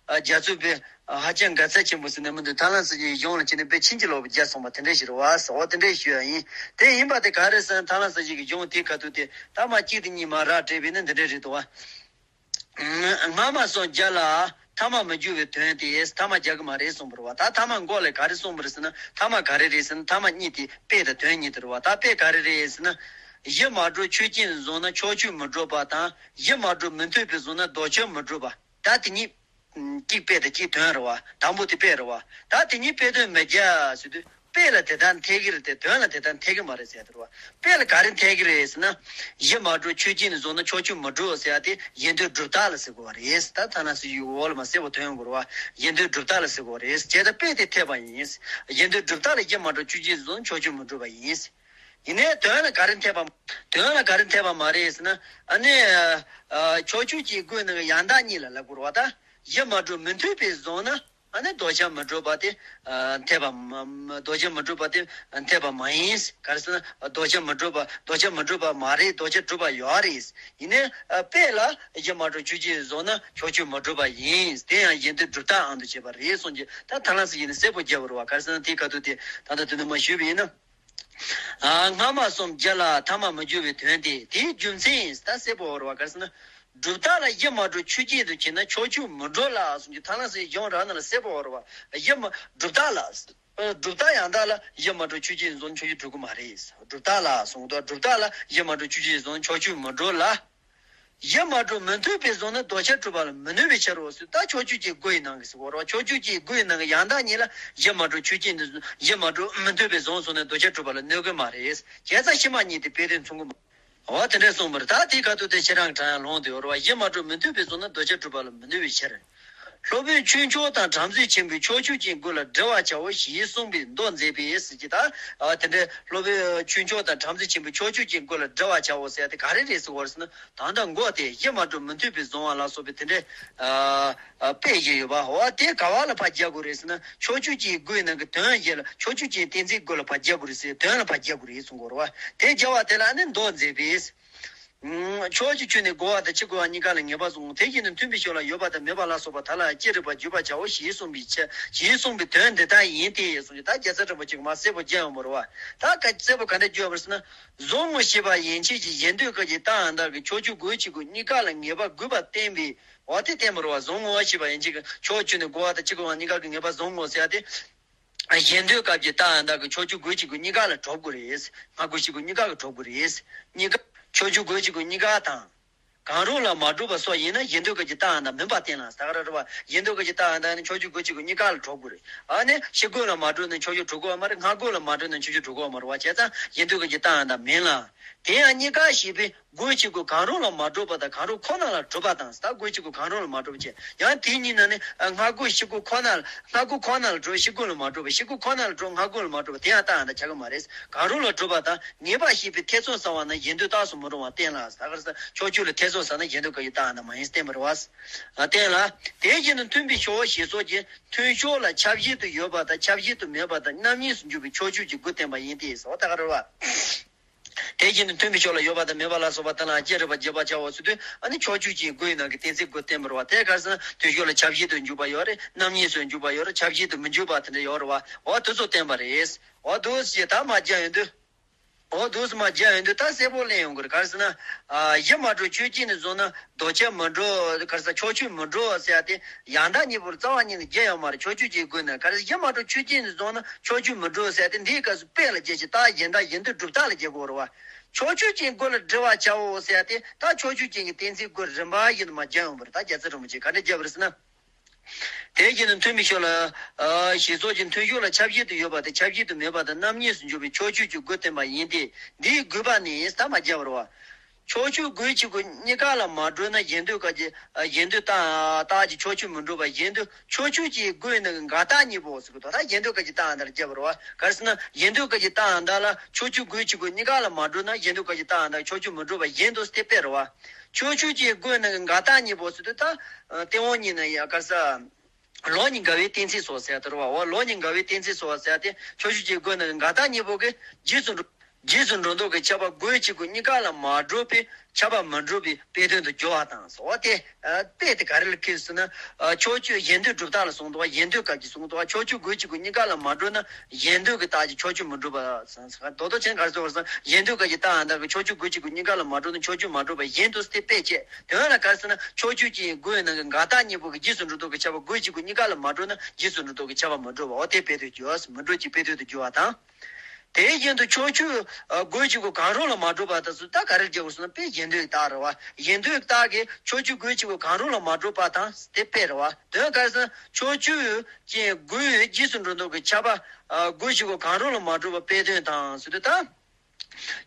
རྒྱ་མཚོ་པས་ཧ་ཅང་དགའ་ཚད་ཆེན་པོ་ཟེར་ནས་མི་འདུག་ཐར་ལམ་སྲིད་ཀྱི་གཞུང་ལ་བྱས་ནས་དཔེ་ཕྱིན་ཅི་ལོག་པའི་རྒྱ་སོང་བ་དེ་འདྲ་ཞིག་རེད་བ། འོ་དེ་འདྲ་ཞུ་ཡ་ཡིན། དེ་ཡིན་པ་དེ་ག་རེ་ཟེར་ན་ཐར་ལམ་སྲིད་ཀྱི་གཞུང་དེ་ཁ་ཐུག་དེ་ཐ་མ་གཅིག་དེ་གཉིས་མ་རག་བྲིས་པས་ནི་འདི་འདྲ་རེད་འདུག་བ། སྔ་མ་སོགས་བརྒྱ་ལ་ཐ་མ་མི་འགྱུར་བའི་དོན་དེ་ཐ་མ་རྒྱག་གི་མ་རེད་གསུངས་པ་རེད་བ། ད་ཐ་མ་འགོ་ལ་ག་རེ་གསུངས་པ་རེད་ཟེར་ན་ཐ་མ་ག་རེ་རེད་ཟེར་ན་ཐ་མ་གཉིས་དེ་དཔེ་དང་དོན་གཉིས་དེ་རེད་བ། ད་དཔེ་ག་རེ་རེད་ཟེར་ན། གཞི་མ་གྲུབ་ཆོས་ཅན་བཟུང་ན་ཕྱོགས་ཆོས་མི་འགྲུབ་པ་དང་གཞི་མ་གྲུབ་མི་མཐུན་པའི་བཟུང་ན་ལྡོག་ཕྱོགས་མི་འགྲུབ་པ། ད་དེ་གཉིས། གཅིག་དཔེ་དང་གཅིག་དོན་རེད་བ། དང་པོ་དེ་དཔེ་རེད་བ། ད་དེ་གཉིས་དཔེ་དོན་མི་འགལ་ཟེར་དུས་དཔེ་ལ་དེ་ལྟར་འཐད་ཀྱི་རེད་དེ་དོན་ལ་དེ་ལྟར་འཐད་ཀྱི་མ་རེད་ཟེར་དེ་རེད་བ། དཔེ་ལ་ག་རེ་འཐད་ཀྱི་རེད་ཟེར་ན། གཞི་མ་གྲུབ་ཆོས་ཅན་བཟུང་ན་ཕྱོགས་ཆོས་མི་འགྲུབ་ཟེར་ཡ་དེ་ཡིན་དོན་སྒྲུབ་རྟགས་ལ་ཟེར་དགོས་པ་རེད། ད་ཐ་ན་སུ་ཡུལ་འོག་ལ་མ་གསལ་པོ་ཐོན་ཡོང་དགོས་རེད་བ། ཡིན་དོན་སྒྲུབ་རྟགས་ལ་ཟེར་དགོས་པ་རེད། བྱས་ཙང་དཔེ་དེ་འཐད་པ་ཡིན། ཡིན་དོན་སྒྲུབ་རྟགས་ལ་གཞི་མ་གྲུབ་ཆོས་ཅན་བཟུང་ན་ཕྱོགས་ཆོས་མི་འགྲུབ་པ་ཡིན། ཡིན་ནའི་དོན་ལ་ག་རེ་འཐད་པ། དོན་ལ་ག་རེ་འཐད་པ་མ་རེད་ཟེར་ན། ཨ་ནི། ཕྱོགས་ཆོས་ཀྱི་སྒོའི་ནང་གི་ཡང་དག་གཉིས་ལ་ལབ་དགོས་རེད་བ། ད་གཞི་མ་གྲུབ་མི་མཐུན་པའི་བཟུང་ན་ཨ་ནི་ལྡོག་ཕྱོགས་མི་འགྲུབ་པ་དེ་འཐད་པ་མ། ལྡོག་ཕྱོགས་མི་འགྲུབ་པ་དེ་འཐད་པ་མ་ཡིན། ག་རེ་ཟེར་ན་ལྡོག་ཕྱོགས་མི་འགྲུབ་པ་ལྡོག་ཕྱོགས་མི་འགྲུབ་པ་མ་རེད། ལྡོག་ཕྱོགས་གྲུབ་པ་ཡོད་རེད། ཡིན་ནའི་དཔེ་ལ་གཞི་མ་གྲུབ་ཆོས་ཅན་བཟུང་ན་ཕྱོགས་ཆོས་མི་འགྲུབ་པ་ཡིན། དེ་ཡང་ཡིན་དོན་སྒྲུབ་རྟགས་ཨང་དུ་བྱས་པ་རེད་གསུངས་ཀྱི། ད་ཐ་ན་སུ་ཡིན་ན་གསལ་པོ་རྒྱབ་པ་རེད་བ། ག་རེ་ཟེར་ན་དེའི་ཁ་ཐུག་དེ་ད་ལྟ་དེ་ནས་མ་ཞུས་པ་ཡིན་ན། སྔ་མ་གསུམ་བརྒྱ་ལ་ཐ་མ་མི་འགྱུར་བའི་དོན་ཏེ། དེའི་རྒྱུ་མཚན་ད་གསལ་པོ་འོ་རེད་བ། ག་རེ་ཟེར་ན། སྒྲུབ་རྟགས་ལ་གཞི་མ་གྲུབ་ཆོས་ཅན་དུ་བྱས་ན་ཕྱོགས་ཆོས་མི་འགྲུབ་ལ་གསུངས་ཀྱི། ཐ་ན་སའི་གཞུང་རང་ནང་ལ་གསལ་པོ་འོ་རེད་བ། གཞི་མ་སྒྲུབ་རྟགས་ལ། སྒྲུབ་རྟགས་ཡང་དག་ལ་གཞི་མ་གྲུབ་ཆོས་ཅན་བཟུང་ན་ཕྱོགས་ཆོས་གྲུབ་ཀྱི་མ་རེད། སྒྲུབ་རྟགས་ལ་གསུངས་འདུག་སྒྲུབ་རྟགས་ལ་གཞི་མ་གྲུབ་ཆོས་ཅན་བཟུང་ན་ཕྱོགས་ཆོས་མི་འགྲུབ་ལ། གཞི་མ་གྲུབ་མི་མཐུན་པའི་བཟུང་ན་ལྡོག་ཕྱོགས་གྲུབ་པ་ལ་མི་གནོད་པའི་ཕྱིར་རོ་ཟེར། ད་ཕྱོགས་ཆོས་ཀྱི་སྒོ་ཡི་ནང་གི་ཟེར་བ་རེད་བ། ཕྱོགས་ཆོས་ཀྱི་སྒོ་ཡི་ནང་གི་ཡང་དག་གཉིས་ལ་གཞི་མ་གྲུབ་ཆོས་ཅན་དུ་གཞི་མ་གྲུབ་མི་མཐུན་པའི་བཟུང་སོང་ན་ལྡོག་ཕྱོགས་གྲུབ་པ་ལ་གནོད་ཀྱི་མ་རེད། བྱས་ཙང་ཕྱི་མ་གཉིས་དེ་དཔེ་དོན་མཚུངས་ཀྱི་མ། འོ་དེ་འདྲས་གསུངས་པ་རེད། ད་དེའི་ཁ་ཐུག་དེ་ཁྱེད་རང་གི་དྲན་ཡ་ལོང་དེ་ཡོད་རེད་བ། གཞི་མ་གྲུབ་མི་མཐུན་པའི་བཟུང་ན་ལྡོག་ཕྱོགས་གྲུབ་པ་ལ་མི་གནོད་པའི་ཕྱིར། སློབ་དཔོན་ཆོས་མཆོག་དང་བྲམ་ཟེ་ཆེན་པོས་ཕྱོགས་ཆོས་ཀྱི་སྒོ་ལ་བསྒྲིལ་བར་བྱའོ་ཞེས་གསུངས་པའི་མདོ་མཛད་པས་ཟེར་གྱི། ད་དེ་འདྲའི་སློབ་དཔོན་ཆོས་མཆོག་དང་བྲམ་ཟེ་ཆེན་པོས་ཕྱོགས་ཆོས་ཀྱི་སྒོ་ལ་བསྒྲིལ་བར་བྱའོ་ཟེར་ཡ་དེ་ག་རེ་རེད་ཟེར་བ་རེད་ཟེར་ན། ད་ལྟ་འགོ་དེ་གཞི་མ་གྲུབ་མི་མཐུན་པའི་བཟུང་བ་ལ་སོགས་པའི་དེ་འདྲའི་དཔེ་བཞི་ཡོད་པ། འོ་དེ་ག་བ་ལ་ཕར་རྒྱག་དགོས་རེད་ཟེར་ན། ཕྱོགས་ཆོས་ཀྱི་སྒོའི་ནང་གི་དོན་བཞི་ལ། ཕྱོགས་ཆོས་ཀྱི་གཏན་ཚིགས་སྒོ་ལ་ཕར་རྒྱག་དགོས་རེད་ཟེར། དོན་ལ་ཕར་རྒྱག་དགོས་རེད་གསུང་གི་ཡོད་རེད་བ། དེ་རྒྱག་པ་དེ་ལ་ནི་མདོ་མཛད་པས། ཕྱོགས་ཀྱི་ཆོས་ནི་རྒོལ་བ་དང་ཕྱིར་རྒོལ་བ་གཉིས་ཀ་ལ་ངེས་པར་བཟུང་། དེ་བཞིན་དུ་མཐུན་པའི་ཕྱོགས་ལ་ཡོད་པ་དང་མེད་པ་ལ་སོགས་པ་དག་ལ་ཅི་རིགས་པར་བརྗོད་པར་བྱའོ་ཞེས་གསུངས་པའི་ཕྱིར། ཞེས་གསུངས་པའི་དོན་འདི་ལྟར་ཡིན་ཏེ་གསུངས་ཀྱི། ད་རྒྱལ་ཚབ་རིན་པོ་ཆེ་གིས་མར་གསལ་པོ་བརྗོད་ཡོང་བ་རེད་བ། ད་ག་གསལ་པོ་ག་འདྲ་བརྗོད་པ་རེད་ཟེར་ན། བཟུང་ངོ་ཞེས་པ་ཡན་ཆད་ཀྱི་གཞན་སྡུད་སྐབས་ཀྱི་རྟགས་ཡང་དག་གི་ཕྱོགས་ཆོས་དགོས་ཆེད་དུ་གཉིས་ཀ་ལ་ངེས་པ་དགོས་པར་བསྟན་པའི། འོ་དེ་བསྟན་པ་རེད་བ། བཟུང་ངོ་ཞེས་པ་ཡན་ཆད་ཀྱི་ཕྱོགས་ཆོས་ནི་རྒོལ་བ་དང་ཕྱིར་རྒོལ་བ་གཉིས་ཀ་གི་ངེས་པ་བཟུང་ངོ་ཟེར་ཡ་དེ། གཞན་སྡུད་སྐབས་ཀྱི་རྟགས་ཡང་དག་གི་ཕྱོགས་ཆོས་དགོས་ཆེད་དུ་གཉིས་ཀ་ལ་གྲུབ་དགོས་རེད། སྔ་རྒོལ་ཕྱི་རྒོལ་གཉིས་ཀ་གི་གྲུབ་དགོས་རེད། གཉིས་ཀ་ཕྱོགས་ཆོས་དགོས་ཆེད་དུ་གཉིས་ཀ་དང་། གང་རུང་ལ་མ་གྲུབ་པ་སོགས་ཡིན་ན་གཞན་སྡུད་སྐབས་ཀྱི་རྟགས་ཡང་དག་མིན་པར་བསྟན་ལ། ད་ག་རེ་རེད་བ། གཞན་སྡུད་སྐབས་ཀྱི་རྟགས་ཡང་དག་ནི་ཕྱོགས་ཆོས་དགོས་ཆེད་དུ་གཉིས་ཀ་ལ་གྲུབ་དགོས་རེད། ཨ་ནི་ཕྱི་རྒོལ་ལ་མ་གྲུབ་ན་ཕྱོགས་ཆོས་གྲུབ་དགོས་པ་མ་རེད། སྔ་རྒོལ་ལ་མ་གྲུབ་ན་ཕྱོགས་ཆོས་གྲུབ་དགོས་པ་མ་རེད་བ། བྱས་ཙང་གཞན་སྡུད་སྐབས་ཀྱི་རྟགས་ཡང་དག་མིན་ལ། དེ་ཡང་གཉིས་ཀ་ཞེས་པའི་རྒོལ་ཕྱི་རྒོལ་གང་རུང་ལ་མ་གྲུབ་པ་དང་གང་རུང་ཁོ་ན་ལ་གྲུབ་པ་དང་། ད་རྒོལ་ཕྱི་རྒོལ་གང་རུང་ལ་མ་གྲུབ་པ་བྱས། ཡང་དེའི་གཉིས་ནང་ནས་སྔ་རྒོལ་ཕྱི་རྒོལ་ཁོ་ན་ལ། སྔ་རྒོལ་ཁོ་ན་ལ་གྲུབ་ཕྱི་རྒོལ་ལ་མ་གྲུབ་པ། ཕྱི་རྒོལ་ཁོ་ན་ལ་གྲུབ་སྔ་རྒོལ་ལ་མ་གྲུབ་པ། དེ་ཡང་རྟགས་ཡང་དག་ཆགས་ཀྱི་མ་རེད། གང་རུང་ལ་གྲུབ་པ་དང་ངེས་པ་ཞེས་པའི་ཐེ་ཚོམ་ཟ་བ་ན་གཞན་སྡུད་རྟགས་སུ་མི་རུང་བ་བསྟན་ལ། ད་ག་རེ་ཟེར། ཕྱོགས་ཆོས་ལ་ཐེ་ཚོམ་ཟ་ན་གཞན་སྡུད་སྐབས་ཀྱི་རྟགས་ཡང་དག་མ་ཡིན་བསྟན་པ་རེད་བ། བསྟན་ལ། དེ་བཞིན་དུ་མཐུན་པའི་ཕྱོགས་ཞེས་སོགས་ཀྱི་མཐུན་ཕྱོགས་ལ་ཁྱབ་བྱེད་དུ་ཡོད་པ་དང་ཁྱབ་བྱེད་དུ་མེད་པ་དང་རྣམ་གཉིས་སུ་འཇུག་པའི་ཕྱོགས་ཆོས་ཀྱི་དགོས་བསྟན་པ་ཡིན་ཏེ་ཟེར་བ་ད་ག་རེ་རེད་བ། དེ་བཞིན་དུ་མཐུན་པའི་ཕྱོགས་ལ་ཡོད་པ་དང་མེད་པ་ལ་སོགས་པ་དེ་ལ་ཅི་རིགས་པར་བརྗོད་པར་བྱའོ་ཟེར་དུས། ཨ་ནི་ཕྱོགས་ཆོས་ཀྱི་སྒོའི་ནང་གི་གཏན་ཚིགས་དགོས་བསྟན་པ་རེད་བ། དེ་ག་རེ་ཟེར་ན་མཐུན་ཕྱོགས་ལ་ཁྱབ་བྱེད་དུ་འཇུག་པ་ཡོད་རེད། རྣམ་གཉིས་སུ་འཇུག་པ་ཡོད་རེད། ཁྱབ་བྱེད་དུ་མི་འཇུག་པ་དེ་འདྲ་ཡོད་རེད་བ། འོ་དེ་ཚོ་བསྟན་པ་རེད། འོ་འདུག་སེ་ད་མར་བརྒྱབ་ཡོང་དུས། འོ་འདུག་སེ་མར་བརྒྱབ་ཡོང་དུས་ད་གསལ་པོ་གླེང་ཡོང་གི་རེད། ག་རེ་ཟེར་ན། ཨ་གཞི་མ་གྲུབ་ཆོས་ཅན་དུ་བཟུང་ན་ལྡོག་ཕྱོགས་མི་འགྲུབ། ག་རེ་ཟེར། ཕྱོགས་ཆོས་མི་འགྲུབ་ཟེར་ཡ་དེ་ཡང་དག་གཉིས་པོར་རྩ་བ་ཉིད་ནས་བརྒྱབ་ཡོད་མ་རེད། ཕྱོགས་ཆོས་ཀྱི་སྒོ་ནས། ག་རེ་ཟེར། གཞི་མ་གྲུབ་ཆོས་ཅན་དུ་བཟུང་ན་ཕྱོགས་ཆོས་མི་འགྲུབ་ཟེར་ཡ་དེ་འདིའི་སྐབས་སུ་དཔེ་ལ་བརྒྱབ་ཅིང་རྟགས་གཞན་དག་གཞན་སྡུད་སྒྲུབ་རྟགས་ལ་བརྒྱབ་དགོས་རེད་བ། ཕྱོགས་ཆོས་ཅན་དགུ་ལ་བསྒྲིལ་བར་བྱའོ་ཟེར་ཡ་དེ་ད་ཕྱོགས་ཆོས་ཅན་གྱི་གཏན་ཚིགས་དགུ་རིམ་པ་བཞིན་དུ་མར་སྦྱར་ཡོང་བ་རེད། ད་རྒྱལ་ཚབ་རིན་པོ་ཆེས་ག་འདྲ་སྦྱར་བ་རེད་ཟེར་ན། དེ་བཞིན་དུ་མཐུན་མི་ཤོ་ལ། ཨ། ཞེས་སོགས་ཀྱི་མཐུན་ཕྱོགས་ལ་ཁྱབ་བྱེད་དུ་ཡོད་པ་དང་ཁྱབ་བྱེད་དུ་མེད་པ་དང་རྣམ་གཉིས་སུ་འཇོག་པའི་ཕྱོགས་ཆོས་ཀྱི་དགུ་བསྟན་པ་ཡིན་ཏེ། འདིའི་དགོས་པ་ནི་ད་མར་སྦྱར་བ་རེད་བ། ཕྱོགས་ཆོས་དགུའི་གཅིག་པུ་གཉིས་ཀ་ལ་མ་གྲུབ་ན་གཞན་འདོད་སྐབས་ཀྱི། ཨ། གཞན་འདོད་རྟགས་རྟགས་ཀྱི་ཕྱོགས་ཆོས་མི་འགྲུབ་པ་གཞན་འདོད་ཕྱོགས་ཆོས་ཀྱི་དགུ་ཡི་ནང་གི་འགལ་རྟགས་གཉིས་པོ་ཟེར་གི་འདུག་ད་གཞན་འདོད་སྐབས་ཀྱི་རྟགས་འདི་ལ་སྦྱར་བ་རེད་བ། ག་རེ་ཟེར་ན་གཞན་འདོད་སྐབས་ཀྱི་རྟགས་འདི་ལ་ཕྱོགས་ཆོས་དགུའི་གཅིག་པུ་གཉིས་ཀ་ལ་མ་གྲུབ་ན་གཞན་འདོད་སྐབས་ཀྱི་རྟགས་འདི་ཕྱོགས་ཆོས་མི་འགྲུབ་པ་གཞན་དུ་སྟེ་དཔེ་རེད་བ། ཕྱོགས་ཆོས་ཀྱི་དགུ་ཡི་ནང་གི་འགལ་རྟགས་གཉིས་པོ་ཟེར་དུས་ད། ཨ། སྟེང་འོག་གཉིས་ནི་ཡ་ག་རེ་ཟེར། ལོག་གཉིས་འགལ་བའི་གཏན་ཚིགས་སོ་ཟེར་དེ་རེད་བ། འོ་ལོག་གཉིས་འགལ་བའི་གཏན་ཚིགས་སོ་ཟེར་ཏེ་ཕྱོགས་ཆོས་ཀྱི་དགུ་ནི་འགལ་རྟགས་གཉིས་པོ་གི་རྗེས་སུ་འགྲོ། རྗེས་སུ་འགྲོ་ལྡོག་གི་ཁྱབ་པ་དགུའི་གཅིག་པུ་གཉིས་ཀ་ལ་མ་གྲུབ་པའི་ཁྱབ་པ་མི་འགྲུབ་པའི་དཔེ་དོན་དུ་སྦྱོར་བ་དང་ཟེར་བ་དེ། ཨ། དཔེ་དེ་ག་རེ་ལ་ཁེལ་ཟེར་ན། ཨ། ཕྱོགས་ཆོས་གཞན་འདོད་སྒྲུབ་རྟགས་ལ་གསུངས་འདུག་བ། གཞན་འདོད་སྐབས་ཀྱི་གསུངས་འདུག་བ། ཕྱོགས་ཆོས་དགུའི་གཅིག་པུ་གཉིས་ཀ་ལ་མ་གྲུབ་ན་གཞན་འདོད་ཀྱི་རྟགས་ཀྱི་ཕྱོགས་ཆོས་མི་འགྲུབ་པ་ཟེར། རྡོག་རྡོག་ཅན་ག་རེ་ཟེར་བ་ཟེར་ན་གཞན་འདོད་སྐབས་ཀྱི་རྟགས་འདི་གི་ཕྱོགས་ཆོས་དགུའི་གཅིག་པུ་གཉིས་ཀ་ལ་མ་གྲུབ་ན་ཕྱོགས་ཆོས་མ་གྲུབ་པ་གཞན་དུ་སྟེ་དཔེ་བྱས། དོན་ལ་ག་རེ་ཟེར་ན་ཕྱོགས་ཆོས་ཀྱི་དགུ་ཡི་ནང་གི་འགལ་རྟགས་གཉིས་པོ་གི་རྗེས་སུ་འགྲོ་ལྡོག་གི་ཁྱབ་པ་དགུའི་གཅིག་པུ་གཉིས་ཀ་ལ་མ་གྲུབ་ན་རྗེས་སུ་འགྲོ་ལྡོག་གི་ཁྱབ་པ་མི་འགྲུབ་པ། འོ་དེ་དཔེ་དོན་སྦྱོར་བ་ཟེར། མི་འགྲུབ་ཀྱི་དཔེ་དོན་དུ་སྦྱོར་བ་དང་། དེ་བཞིན་དུ་ཕྱོགས་ཆོས་དགུའི་གཅིག་པུ་གང་རུང་ལ་མ་གྲུབ་པ་དང་ཟེར་ད་ག་རེ་སྦྱར་དགོས་ཟེར་ན་དཔེ་གཞན་འདོད་ཀྱི་རྟགས་རེད་བ། གཞན་འདོད་ཀྱི་རྟགས་ཀྱི་ཕྱོགས་ཆོས་དགུའི་གཅིག་པུ་གང་རུང་ལ་མ་གྲུབ་པ་དང་དེ་དཔེ་རེད་བ། དོན་ག་རེ་ཟེར་ན་ཕྱོགས་ཆོས་ཀྱི་དགུའི་རྗེས་སུ་འགྲོ་ལྡོག་གི་ཁྱབ་པ་དགུའི་གཅིག་པུ་གང་རུང་ལ་མ་གྲུབ་པ་དཔེ་དོན་དང་ཟེར་དུས་ད།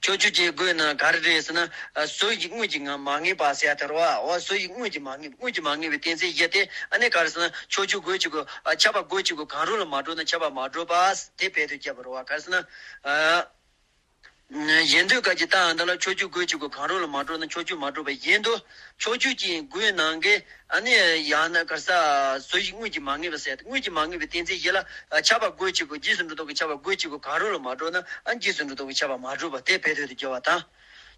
ཕྱོགས་ཆོས་ཀྱི་དགུ་ཡི་ནང་ག་རེ་རེད་ཟེར་ན། ཨ། བཟོ་ཡི་དངོས་ཀྱི་ངང་མ་ངེས་པ་ཟེར་ཡ་དེ་རེད་བ། འོ་བཟོ་ཡི་དངོས་ཀྱི་མ་ངེས། དངོས་ཀྱི་མ་ངེས་པའི་གཏན་ཚིགས་བཞི་སྟེ། ཨ་ནི་ག་རེ་ཟེར་ན་ཕྱོགས་ཆོས་དགུའི་གཅིག་པུ། ཨ། ཁྱབ་པ་དགུའི་གཅིག་པུ་གང་རུང་ལ་མ་གྲུབ་ན་ཁྱབ་པ་མ་གྲུབ་པ་དེ་དཔེ་དོན་སྦྱར་བ་རེད་བ། ག་རེ་ཟེར་ན། ཨ། གཞན་འདོད་སྐབས་ཀྱི་རྟགས་འདི་ལ་ཕྱོགས་ཆོས་དགུའི་གཅིག་པུ་གང་རུང་ལ་མ་གྲུབ་ན་ཕྱོགས་ཆོས་མ་གྲུབ་པ་བཞིན་དུ། ཕྱོགས་ཆོས་ཀྱི་དགུའི་ནང་གི། ཨ་ནི་ཡང་ན་ག་རེ་ཟེར། བཟོ་ཡི་དངོས་ཀྱི་མ་ངེས་པ་ཟེར་ཏེ། དངོས་ཀྱི་མ་ངེས་པའི་གཏན་ཚིགས་བཞི་ལ། ཨ། ཁྱབ་པ་དགུའི་གཅིག་པུ། རྗེས་སུ་འགྲོ་ལྡོག་གི་ཁྱབ་པ་དགུའི་གཅིག་པུ་གང་རུང་ལ་མ་གྲུབ་ན། ཨ། རྗེས་སུ་འགྲོ་ལྡོག་གི་ཁྱབ་པ་མ་གྲུབ་པ་དེ་དཔེ་དོན་དུ་སྦྱོར་བ་དང་།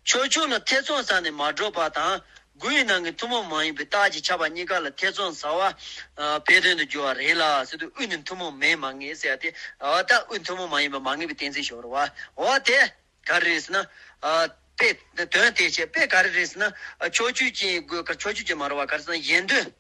ཕྱོགས་ཆོས་ལ་ཐེ་ཚོམ་ཟ་ནས་མ་གྲུབ་པ་དང་། དགུ་ཡི་ནང་གི་ཐུན་མོང་མ་ཡིན་པའི་རྟགས་ཀྱི་ཁྱབ་པ་གཉིས་ཀ་ལ་ཐེ་ཚོམ་ཟ་བ། ཨ། དཔེ་དོན་དུ་སྦྱོར་བ་རེད་ལ་ཟེར་དུས། དབུས་ནི་ཐུན་མོང་མིན་མ་ངེས་ཟེར་ཏེ། ཨ། ད་དབུས་ཐུན་མོང་མ་ཡིན་པ་མ་ངེས་པའི་གཏན་ཚིགས་ཤོར་བ། འོ་དེ། ག་རེ་རེད་ཟེར་ན། ཨ། དཔེ་དོན་དེ་བྱས། དཔེ་ག་རེ་རེད་ཟེར་ན། ཨ། ཕྱོགས་ཆོས་ཀྱི་དགུ། ཕྱོགས་ཆོས་ཀྱི་མ་རེད་བ། ག་རེ་ཟེར་ན་གཞན་འདོད།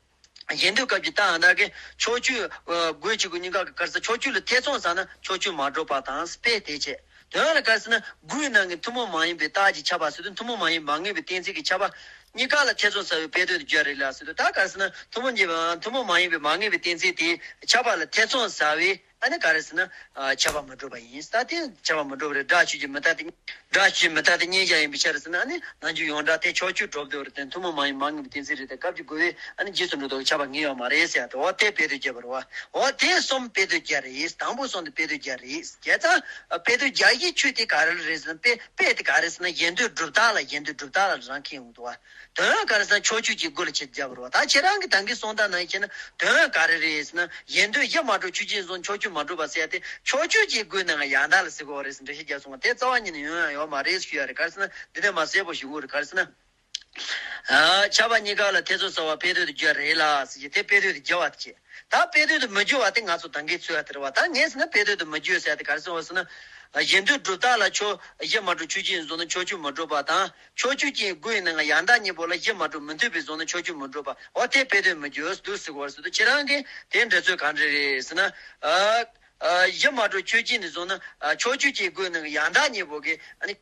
གཞན་འདོད་སྐབས་ཀྱི་རྟགས་འདི་གི་ཕྱོགས་ཆོས། ཨ། དགུའི་གཅིག་པུ་གཉིས་ཀ་གི། ག་རེ་ཟེར། ཕྱོགས་ཆོས་ལ་ཐེ་ཚོམ་ཟ་ན་ཕྱོགས་ཆོས་མ་གྲུབ་པ་དང་དཔེ་དེ་བྱས། དོན་ལ་ག་རེ་ཟེར་ན་དགུའི་ནང་གི་ཐུན་མོང་མ་ཡིན་པའི་རྟགས་ཀྱི་ཁྱབ་པ་ཟེར་དུས། ཐུན་མོང་མ་ཡིན་མ་ངེས་པའི་གཏན་ཚིགས་ཀྱི་ཁྱབ་པ་གཉིས་ཀ་ལ་ཐེ་ཚོམ་ཟ་བའི་དཔེ་དོན་དུ་སྦྱར་རེད་ལ་ཟེར་དུས། ད་ག་རེ་ཟེར་ན་ཐུན་མོང་མ་ཡིན་པའི། ཐུན་མོང་མ་ཡིན་པའི་མ་ངེས་པའི་གཏན་ཚིགས་དེའི་ཁྱབ་པ་ལ་ཐེ་ཚོམ་ཟ་བའི། ཨ་ནི་ག་རེ་ཟེར་ན། ཨ། ཁྱབ་པ་མི་འགྲུབ་པ་ཡིན། ད་དེ་ཁྱབ་པ་མི་འགྲུབ་པ་རེད། སྒྲ་ཆོས་ཅན། མི་རྟག་སྟེ། སྒྲ་ཆོས་ཅན། མི་རྟག་སྟེ་མཉན་བྱ་ཡིན་པའི་ཕྱིར་ཟེར་ན། ཨ་ནི་ནམ་རྒྱུན་ཡོངས་གྲགས་དེ་ཕྱོགས་ཆོས་གྲུབ་འདོད་རེད་དེ། ཐུན་མོང་མ་ཡིན་མ་ངེས་པའི་གཏན་ཚིགས་རེད་དེ། སྐབས་ཀྱི་དགུ་པས་ཨ་ནི་རྗེས་སུ་འགྲོ་ལྡོག་ཁྱབ་པ་ངེས་ཡོད་མ་རེད་ཟེར་ཡ་དེ། འོ་དེ་དཔེ་དོན་སྦྱར་བ་རེད་བ། འོ་དེ་གསུམ་དཔེ་དོན་སྦྱར་རེད། དང་པོ་གསུམ་དེ་དཔེ་དོན་སྦྱར་རེད། བྱས་ཙང་དཔེ་དོན་སྦྱར་ཡག་གི་ཆོས་དེ་ག་རེ་རེད་ཟེར་ན། དཔེ་དཔེ་དེ་ག་རེ་ཟེར་ན་གཞན་འདོད་སྒྲུབ་རྟགས་ལ། གཞན་འདོད་སྒྲུབ་རྟགས་ལ་རང་འཁེལ་ཡོང་འདུག་བ། དོན་ག་རེ་ཟེར་ན་ཕྱོགས་ཆོས་ཀྱི་དགུ་ལ་ཆེད་སྦྱར་བ་རེད་བ། ད་ཁྱེད་རང་གིས་ད་གིན་གསུངས་སྟངས་ནང་བཞིན་ན་དོན་ག་རེ་རེད་ཟེར་ན། གཞན་འདོད་གཞི་མ་གྲུབ་ཆོས་ཅན་བཟུང་ན་ཕྱོགས་ཆོས་མ་གྲུབ་པ་ཟེར་ཡ་དེ་ཕྱོགས་ཆོས་ཀྱི་དགུའི་ནང་ཡང་དག་ལ་ཟེར་དགོས་རེད་ཟེར་འགྲེལ་བཤད་རྒྱག་སོང་བ་དེ་རྩ་བ་ཉིད་ནས་ཡོང་ཡ་ཡོད་མ་རེད་ཞུ་ཡ་རེད། ག་རེ་ཟེར་ན་འདི་ནས་མར་གསལ་པོ་ཞུ་དགོས་རེད། ག་རེ་ཟེར་ན། ཨ། ཁྱབ་པ་གཉིས་ཀ་ལ་ཐེ་ཚོམ་ཟ་བ་དཔེ་དོན་དུ་སྦྱར་རེད་ལ་ཟེར་གྱི་དེ་དཔེ་དོན་དུ་སྦྱར་བ་དེ་བྱས། ད་དཔེ་དོན་དུ་མི་སྦྱོར་བ་དེ་ང་ཚོ་ད་གིན་ཚོད་ཡ་དེ་རེད་བ། ད་ངས་ཟེར་ན་དཔེ་དོན་དུ་མི་སྦྱོར་ཟེར་ཡ་དེ་ག་རེ་ཟེར་བ་ཟེར་ན། གཞན་དོན་སྒྲུབ་རྟགས་ལ་ཕྱོགས་གཞི་མ་གྲུབ་ཆོས་ཅན་བཟུང་ན་ཕྱོགས་ཆོས་མི་གྲུབ་པ་དང་། ཕྱོགས་ཆོས་ཀྱི་དགུ་ཡི་ནང་གི་ཡང་དག་གཉིས་པོ་ལ་གཞི་མ་གྲུབ་མི་མཐུན་དཔེ་བཟུང་ན་ཕྱོགས་ཆོས་མི་གྲུབ་པ། འོ་དེ་དཔེ་དོན་མི་སྦྱོར་འདུག་ཟེར་བ་ཟེར་དུས། ཁྱེད་རང་གིས་དེ་འགྲེལ་ཚུལ་ག་འདྲ་རེད་ཟེར་ན། ཨ། ཨ། གཞི་མ་གྲུབ་ཆོས་ཅན་ནས་བཟུང་ན། ཨ། ཕྱོགས་ཆོས་ཀྱི་དགུ་ཡི་ནང་གི་ཡང་དག་གཉིས་པོ་གིས་ཨ་ནི།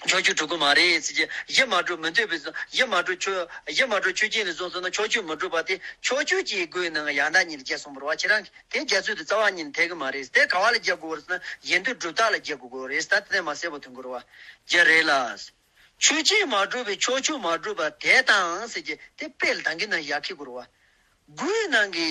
ཕྱོགས་ཆོས་གྲུབ་ཀྱི་མ་རེད་ཟེར་གྱི། གཞི་མ་གྲུབ་མི་མཐུན་དཔེ་བཟུང་། གཞི་མ་གྲུབ་ཆོས། གཞི་མ་གྲུབ་ཆོས་ཅན་ནས་བཟུང་ཟེར་ན་ཕྱོགས་ཆོས་མི་གྲུབ་པ་དེ་ཕྱོགས་ཆོས་ཀྱི་དགུ་ཡི་ནང་གི་ཡང་དག་གཉིས་ལ་སྦྱར་སོང་བ་རེད་བ། ཁྱེད་རང་གིས་དེ་སྦྱར་ཚུལ་དེ་རྩ་བ་ཉིད་ནས་འཐད་ཀྱི་མ་རེད། དེ་ག་བ་ལ་སྦྱར་དགོས་རེད་ཟེར་ན་གཞན་དོན་སྒྲུབ་རྟགས་ལ་སྦྱར་དགོས་རེད། ད་དེ་ནས་མར་གསལ་པོ་ཐོན་གྱི་རེད་བ། སྦྱར་རེད་ལ། ཆོས་ཅན་མ་གྲུབ་པའི་ཕྱོགས་ཆོས་མ་གྲུབ་པ་དེ་དང་ཟེར་གྱི་དེ་དཔེ་ལ་ད་གིན་ནང་ཡར་འཁྱེར་དགོས་རེད་བ། དགུའི་ནང་གི།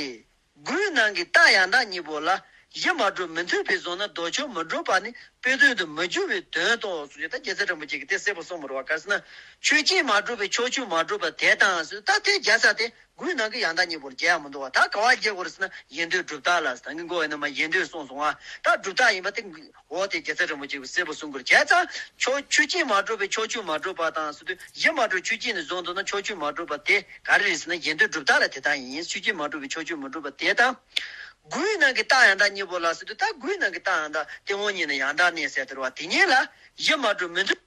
དགུའི་ནང་གི་རྟགས་ཡང་དག་གཉིས་པོ་ལ་གཞི་མ་གྲུབ་མི་མཐུན་དཔེ་བཟུང་ན་ལྡོག་ཕྱོགས་མི་འགྲུབ་པ་ནི་དཔེ་དོན་དུ་མི་འགྱུར་བའི་དོན་ཏོ་ཟེར་གྱི། ད་རྒྱལ་ཚབ་རིན་པོ་ཆེ་གིས་དེ་གསལ་པོ་གསུངས་པ་རེད་བ། ག་རེ་ཟེར་ན། ཆོས་ཅན་མ་གྲུབ་པའི་ཕྱོགས་ཆོས་མ་གྲུབ་པ་དེ་དང་ཟེར། ད་དེ་སྦྱར་ས་དེ་དགུའི་ནང་གི་ཡང་དག་གཉིས་པོ་ལ་སྦྱར་ཡ་མི་འདུག་བ། ད་ག་བ་སྦྱར་དགོས་རེད་ཟེར་ན་གཞན་དོན་སྒྲུབ་རྟགས་ལ། ད་གིན་འགོ་བའི་ནང་མར་གཞན་དོན་གསུངས་སོང་བ། ད་སྒྲུབ་རྟགས་ཡིན་པ་དེ། འོ་དེ་རྒྱལ་ཚབ་རིན་པོ་ཆེས་གསལ་པོ་གསུང་དགོས་བྱས་ཙང་། ཆོས་ཆོས་ཅན་མ་གྲུབ་པའི་ཕྱོགས་ཆོས་མ་གྲུབ་པ་དང་ཟེར་དུས། གཞི་མ་གྲུབ་ཆོས་ཅན་ནས་བཟུང་འདུག་ན་ཕྱོགས་ཆོས་མ་གྲུབ་པ་དེ་ག་རེ་རེད་ཟེར་ན་གཞན་དོན་སྒྲུབ་རྟགས་ལ་དེ་དག་ཡིན། ཆོས་ཅན་མ་གྲུབ་པའི་ཕྱོགས་ཆོས་མ་གྲུབ་པ་དེ་དང་། དགུའི་ནང་གི་རྟགས་ཡང་དག་གཉིས་པོ་ལ་ཟེར་དུས། ད་དགུའི་ནང་གི་རྟགས་ཡང་དག་སྟེང་འོག་གཉིས་ནི་ཡང་དག་གནས་ཟེར་དེ་རེད་བ། དེ་གཉིས་ལ་གཞི་མ་གྲུབ་མི་མཐུན།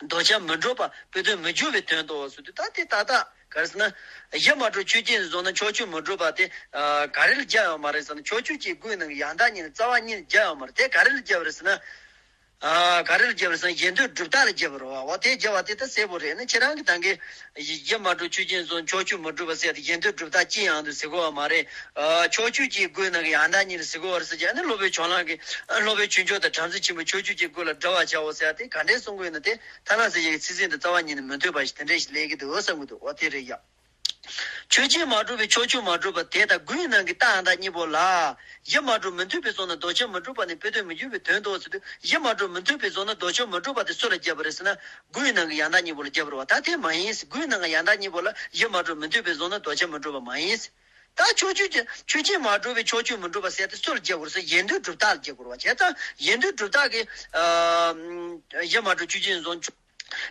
ལྡོག་ཕྱོགས་མི་འགྲུབ་པ་དཔེ་དོན་མི་འགྱུར་བའི་དོན་ཏོ་ཟེར་དུས། ད་དེ་ཏག་ཏག་ག་རེ་ཟེར་ན། གཞི་མ་གྲུབ་ཆོས་ཅན་བཟུང་ན་ཕྱོགས་ཆོས་མི་འགྲུབ་པ་དེ། ཨ། ག་རེ་ལ་སྦྱར་ཡོད་མ་རེད་ཟེར་ན། ཕྱོགས་ཆོས་ཀྱི་དགུའི་ནང་གི་ཡང་དག་གཉིས་ནི་རྩ་བ་ཉིད་ནས་སྦྱར་ཡོད་མ་རེད། དེ་ག་རེ་ལ་སྦྱར་བ་རེད་ཟེར་ན། ཨ་ག་རེ་ལ་རྒྱབ་རེད་ཟེར་ན་ཡེ་འདོད་སྒྲུབ་རྟགས་ལ་རྒྱབ་རེད་བ། འོ་དེ་རྒྱབ་པ་དེ་ད་གསལ་པོ་རེད། ཨ་ནི་ཁྱེད་རང་གི་ད་གིན་ཡིད་མ་འགྲོ་ཆོས་ཅན་བཟུང་ཕྱོགས་ཆོས་མ་གྲུབ་པ་ཟེར་ཏེ་ཡེ་འདོད་སྒྲུབ་རྟགས་ཅི་ཡང་འདུག་ཟེར་གོ་བ་མ་རེད། ཨ་ཕྱོགས་ཆོས་ཀྱི་སྒོའི་ནང་གི་ཡང་དག་ཉིད་ལ་ཟེར་གོ་བ་རེད་ཟེར་གྱི། ཨ་ནི་སློབ་དཔོན་ཕྱོགས་གླང་གིས་ཨ་སློབ་དཔོན་ཆོས་མཆོག་དང་བྲམ་ཟེ་ཆེན་པོ་ཕྱོགས་ཆོས་ཀྱི་སྒོ་ལ་བསྒྲལ་བར་བྱའོ་ཟེར་ཏེ་ག་འདྲས་གསུང་གི་ཡོད་ན་དེ་ཐ་ན་ཟེར་ཡག་གི་ཚིག་ཟིན་དང་རྩ་བ་ཉིད་ནས་མི་མཐུན་པ་ཞིག་དེ་འདྲས་ཞིག་སླེབས་ཀྱི་འདུག་བསམ་གྱི་འདུག་འོ་དེ་རེད་ཡ། ཆོས་ཅན་མ་གྲུབ་པའི་ཕྱོགས་ཆོས་མ་གྲུབ་པ་དེ་དང་སྒོའི་ནང་གི་རྟགས་ཡང་དག་གཉིས་པོ་ལ། ཡིད་མ་འགྲོ་མི་མཐུན་པའི་བཟོ་ན་ལྡོག་ཆ་མི་འགྲུབ་པ་ནི་དཔེ་དོན་མི་འགྱུར་བའི་དོན་ཏོ་ཟེར་དུས། ཡིད་མ་འགྲོ་མི་མཐུན་པའི་བཟོ་ན་ལྡོག་ཆ་མི་འགྲུབ་པ་དེ་སུ་ལ་རྒྱབ་པ་རེད་ཟེར་ན། སྒོའི་ནང་གི་ཡང་དག་གཉིས་པོ་ལ་རྒྱབ་པ་རེད་བ། ད་དེ་མ་ཡིན། སྒོའི་ནང་གི་ཡང་དག་གཉིས་པོ་ལ་ཡིད་མ་འགྲོ་མི་མཐུན་པའི་བཟོ་ན་ལྡོག་ཆ་མི་འགྲུབ་པ་མ་ཡིན། ད་ཕྱོགས་ཆོས་ཀྱི་ཆོས་ཅན་མ་གྲུབ་པའི་ཕྱོགས་ཆོས་མི་འགྲུབ་པ་ཟེར་དེ་སུ་ལ་རྒྱབ་པ་རེད་ཟེར་ན་ཡེ་འདོད་སྒྲུབ་རྟགས་ལ་རྒྱབ་པ་རེད་བ། བྱས་ཙང་ཡེ་འདོད་སྒྲུབ་རྟགས་ཀྱི་ཨ་ཡིད་མ་འགྲོ་ཆོས་ཅན་བཟུང་།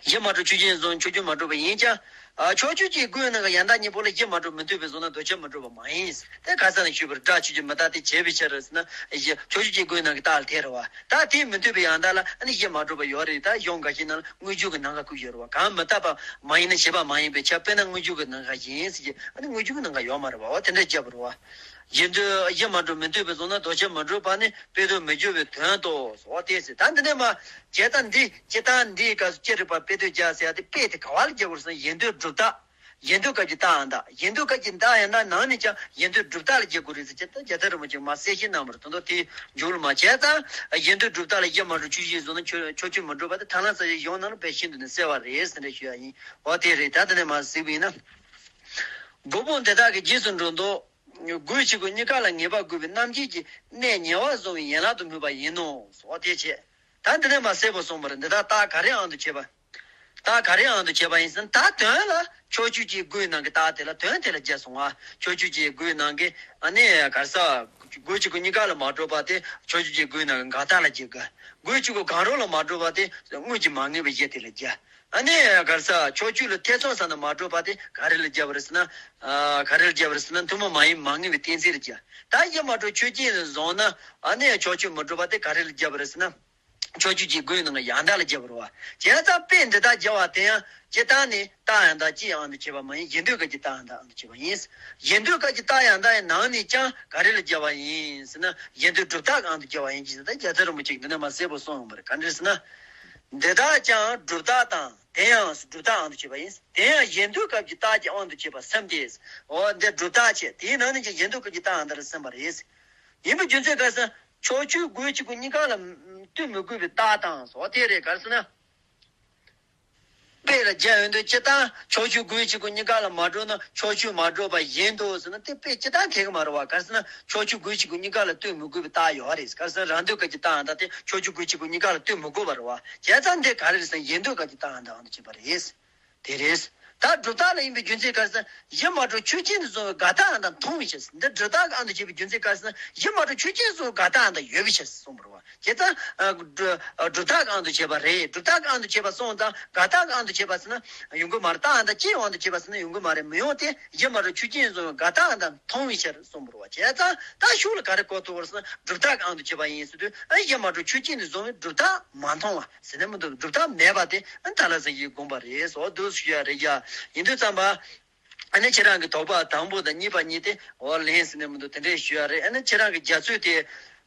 ཡིད་མ་འགྲོ་ཆོས་ཅན་བཟུང་ཕྱོགས་ཆོས་མ་གྲུབ་པ་ཡིན་ཀྱང་། ཨ་ཕྱོགས་ཆོས་ཀྱི་སྒོའི་ནང་གི་ཡང་དག་གཉིས་པོ་ལ་ཡིད་མ་འགྲོ་མི་མཐུན་པའི་བཟོ་ན་ལྡོག་ཆ་མི་འགྲུབ་པ་མ་ཡིན། དེ་ཁ་སང་ནས་ཞུས་པར་སྒྲ་ཆོས་ཅན་མི་རྟག་སྟེ་བྱས་པའི་ཕྱིར་ཟེར་ན་ཕྱོགས་ཆོས་ཀྱི་སྒོའི་ནང་གི་རྟགས་ལ་དེ་རེད་བ། ད་དེ་མི་མཐུན་པའི་ཡང་དག་ལ་ཨ་ནི་ཡིད་མ་འགྲོ་བ་ཡོད་རེད། ད་གཞུང་འགའ་ཞིག་ནང་ལ་དངོས་འབྱུང་གི་ནམ་མཁའ་བཀོད་ཡོད་རེད་བ། གང་མི་རྟག་པ་མ་ཡིན་ན་བྱས་པ་མ་ཡིན་པས་ཁྱབ། དཔེར་ན་དངོས་འབྱུང་གི་ནམ་མཁའ་བཞིན་ཟེར་གྱི། ཨ་ནི་དངོས་འབྱུང་གི་ནམ་མཁའ་ཡོད་མ་རེད་བ། འོ་དེ་འདྲ་རྒྱབ་པ་རེད་བ། ཡིད་འདོད་ཡིད་མ་འགྲོ་མི་མཐུན་པའི་བཟོ་ན་ལྡོག་ཆ་མི་འགྲུབ་པ་ནི་དཔེ་དོན་མི་འགྱུར་བའི་དོན་ཏོ། འོ་དེ་ཟེར། ད་འདི་ནས་མ། བྱས་ཙང་འདི་སྤྱིར་བཏང་འདིའི་སྐབས་སུ་ཅི་རིགས་པ་དཔེ་དོན་སྦྱར་ཟེར་ཡ་དེ་དཔེ་དེ་ག་བ་ལ་རྒྱབ་པ་རེད་ཟེར་ན་ཡེ་འདོད་སྒྲུབ་རྟགས། ཡེ་འདོད་སྐབས་ཀྱི་རྟགས་ཡང་དག་ཡེ་འདོད་སྐབས་ཀྱི་རྟགས་ཡང་དག་ནང་ནས་ཀྱང་ཡེ་འདོད་སྒྲུབ་རྟགས་ལ་རྒྱབ་དགོས་རེད་ཟེར་གྱི། ད་རྒྱལ་ཚབ་རིན་པོ་ཆེས་མར་གསལ་བཤད་གནང་བ་རེད། དོན་དག་དེའི་མཇུག་ལ་མ། བྱས་ཙང་ཡེ་འདོད་སྒྲུབ་རྟགས་ལ་ཡིད་མ་འགྲོ་ཆོས་ཅན་བཟུང་ན་ཕྱོགས་ཕྱོགས་ཆོས་མ་གྲུབ་པ་དེ་ཐར་ལམ་གསལ་བྱེད་གཞུང་ནང་ལ་དཔེ་ཤིན་ཏུ་ནས་གསལ་བ་རེད་ཟེར་འདྲ་ཞུ་ཡ་ཡིན། འོ་དེ་རེད། ད་དེ་ནས་མར་གཟིགས་པ་ཡིན་ན། དགུ་པོ་འདི་དག་གི་རྗེས་སུ་འགྲོ་འདོད། སྒོའི་ཕྱི་སྒོ་གཉིས་ཀ་ལ་ངེས་པ་དགོས་པའི་རྣམ་འབྱེད་ཀྱི་གནད་ཉེ་བར་བཟུང་བའི་ཡན་ལག་ཏུ་སྨོས་པ་ཡིན་ནོ། འོ་དེ་བྱས། ད་འདི་ནས་མར་གསལ་པོ་གསུངས་པ་རེད། འདི་དག་རྟགས་ག་རེའི་དབང་དུ་བྱས་པ། རྟགས་ག་རེའི་དབང་དུ་བྱས་པ་ཡིན་ཟེར་ན། ད་དོན་ལ་ཕྱོགས་ཆོས་ཀྱི་སྒོའི་ནང་གི་རྟགས་དེ་ལ་དོན་དེ་ལ་རྒྱབ་སོང་བ། ཕྱོགས་ཆོས་ཀྱི་སྒོའི་ནང་གི་ཨ་ནི་ག་རེ་ཟེར། སྒོའི་ཕྱི་སྒོ་གཉིས་ཀ་ལ་མ་གྲུབ་པ་དེ་ཕྱོགས་ཆོས་ཀྱི་སྒོའི་ནང་གི་འགལ་རྟགས་ལ་རྒྱབ་དགོས། སྒོའི་ཕྱི་སྒོ་གང་རུང་ལ་མ་གྲུབ་པ་དེ་དངོས་ཀྱི་མ་ངེས་པའི་གཞི་དེ་ལ་རྒྱབ། ཨ་ནི་ག་རེ་ཟེར། ཕྱོགས་ཆོས་ལ་ཐེ་ཚོམ་ཟ་ན་མ་གྲུབ་པ་དེ་ག་རེ་ལ་རྒྱབ་པ་རེད་ཟེར་ན། ཨ་ག་རེ་ལ་རྒྱབ་པ་རེད་ཟེར་ན་ཐུན་མོང་མ་ཡིན་མ་ངེས་པའི་གཏན་ཚིགས་ལ་རྒྱབ། ད་ཡིད་མ་འགྲོ་ཆོས་ཅན་ལ་བཟུང་ན་ཨ་ནི་ཕྱོགས་ཆོས་མ་གྲུབ་པ་དེ་ག་རེ་ལ་རྒྱབ་པ་རེད་ཟེར་ན། ཕྱོགས་ཆོས་ཀྱི་སྒོའི་ནང་གི་ཡང་དག་ལ་རྒྱབ་པ་རེད་བ། བྱས་ཙང་དཔེ་འདི་དག་རྒྱབ་པ་དེ་ཡང་སྤྱིར་བཏང་ནི་རྟགས་ཡང་དག་སྤྱིའི་དབང་དུ་བྱས་པ་མ་ཡིན། ཡེ་འདོད་སྐབས་ཀྱི་རྟགས་ཡང་དག་དབང་དུ་བྱས་པ་ཡིན། ཡེ་འདོད་སྐབས་ཀྱི་རྟགས་ཡང་དག་ཡི་ནང་ནས་ཀྱང་ག་རེ་ལ་རྒྱབ་པ་ཡིན་ཟེར་ན་ཡེ་འདོད་སྒྲུབ་རྟགས་དབང་དུ་བྱས་པ་ཡིན་གྱི་ཟེར། ད་རྒྱལ་ཚབ་རིན་པོ་ཆེ་གིས་འདི་ནས་མར་གསལ་པོ་གསུངས་ཡོང་བ་རེད། ག་འདྲ་ཟེར་ན། འདི་དག་ཀྱང་སྒྲུབ་རྟགས་དང་དེ་ཡང་སྒྲུབ་རྟགས་དབང་དུ་བྱས་པ་ཡིན། དེ་ཡང་ཡེ་འདོད་སྐབས་ཀྱི་རྟགས་ཀྱི་དབང་དུ་བྱས་པ་སེམས་ཏེ། འོ་འདི་སྒྲུབ་རྟགས་བྱས། དེའི་ནང་ནས་ཀྱང་ཡེ་འདོད་སྐབས་ཀྱི་རྟགས་ཡང་དག་ལ་སེམས་པ་རེད། ཡིན་པའི་རྒྱུ་མཚན་ག་རེ་ཟེར་ན། ཕྱོགས་ཆོས་སྒོའི་ཕྱི་སྒོ་གཉིས་ཀ་ལ་ལྟོས་མི་དགོས་པའི་རྟགས་དང་སོགས་དེ་རེད། ག་རེ་ཟེར་ན། དཔེ་ལ་རྒྱབ་ཡོང་དུས་སྤྱིར་བཏང་ཕྱོགས་ཆོས་སྒོའི་ཕྱི་སྒོ་གཉིས་ཀ་ལ་མ་གྲུབ་ན་ཕྱོགས་ཆོས་མ་གྲུབ་པ་ཡིན་འདུག་ཟེར་ན་དེ་དཔེ་སྤྱིར་བཏང་འཐད་ཀྱི་མ་རེད་བ། ག་རེ་ཟེར་ན་ཕྱོགས་ཆོས་སྒོའི་ཕྱི་སྒོ་གཉིས་ཀ་ལ་ལྟོས་མི་དགོས་པའི་རྟགས་ཡོད་རེད། ག་རེ་ཟེར་ན་རང་འདོད་སྐབས་ཀྱི་རྟགས་ཡང་དག་དེ་ཕྱོགས་ཆོས་སྒོའི་ཕྱི་སྒོ་གཉིས་ཀ་ལ་ལྟོས་མི་དགོས་པ་རེད་བ། བྱས་ཙང་འདི་ག་རེ་རེད་ཟེར་ན་ཡེ་འདོད་སྐབས་ཀྱི་རྟགས་ཡང་དག་དབང་དུ་བྱས་པ་རེད། དེ་རེད། ད་སྒྲུབ་རྟགས་ལ་ཡིན་པའི་རྒྱུ་མཚན་ག་རེ་ཟེར་ན། ཡིད་མ་འགྲོ་ཆོས་ཅན་དུ་བཟུང་བའི་དགག་རྟགས་ཡང་དག་མཐོང་བའི་ཕྱིར། འདི་སྒྲུབ་རྟགས་དབང་དུ་བྱས་པའི་རྒྱུ་མཚན་ག་རེ་ཟེར་ན། ཡིད་མ་འགྲོ་ཆོས་ཅན་དུ་བཟུང་བའི་དགག་རྟགས་ཡང་དག་ཡོད་པའི་ཕྱིར་གསུངས་པ་རེད་བ། བྱས་ཙང་། ཨ་སྒྲུབ་ཨ་སྒྲུབ་རྟགས་དབང་དུ་བྱས་པ་རེད། སྒྲུབ་རྟགས་དབང་དུ་བྱས་པ་སོང་ཙང་དགག་རྟགས་དབང་དུ་བྱས་པ་ཟེར་ན་ཡོང་གི་མ་རེད། རྟགས་ཡང་དག་སྤྱིའི་དབང་དུ་བྱས་པ་ཟེར་ན་ཡོང་གི་མ་རེད། མི་ཡོང་སྟེ། ཡིད་མ་འགྲོ་ཆོས་ཅན་དུ་བཟུང་བའི་དགག་རྟགས་ཡང་དག་མཐོང་བའི་ཕྱིར་གསུངས་པ་རེད་བ། བྱས་ཙང་ད་ཤུགས་ལ་ག་རེ་གོ་ཐུབ་པ་རེད་ཟེར་ན་སྒྲུབ་རྟགས་དབང་དུ་བྱས་པ་ཡིན་ཟེར་དུས། ཨ་ཡིད་མ་འགྲོ་ཆོས་ཅན་དུ་བཟུང་བའི་སྒྲུབ་རྟགས་མ་མཐོང་བ་ཟེར་ན་མི་འདུག་སྒྲུབ་རྟགས་མེད་པ་དེ་ཨ་ཐར་ལམ་གསལ་བྱེད་ཀྱི་དགོངས་པ་རེད། འོ་འདུག་ཞུ་ཡ་རེད་ཡ། ཡིན་དུས་ཙམ་པ། ཨ་ནི་ཁྱེད་རང་གི་དོགས་པ་དང་པོ་དང་གཉིས་པ་གཉིས་དེ་འོ་ལན་ཟེར་ནས་མི་འདུག་དེ་འདྲས་ཞུ་ཡ་རེད། ཨ་ནི་ཁྱེད་རང་གི་རྒྱ་མཚོས་དེ་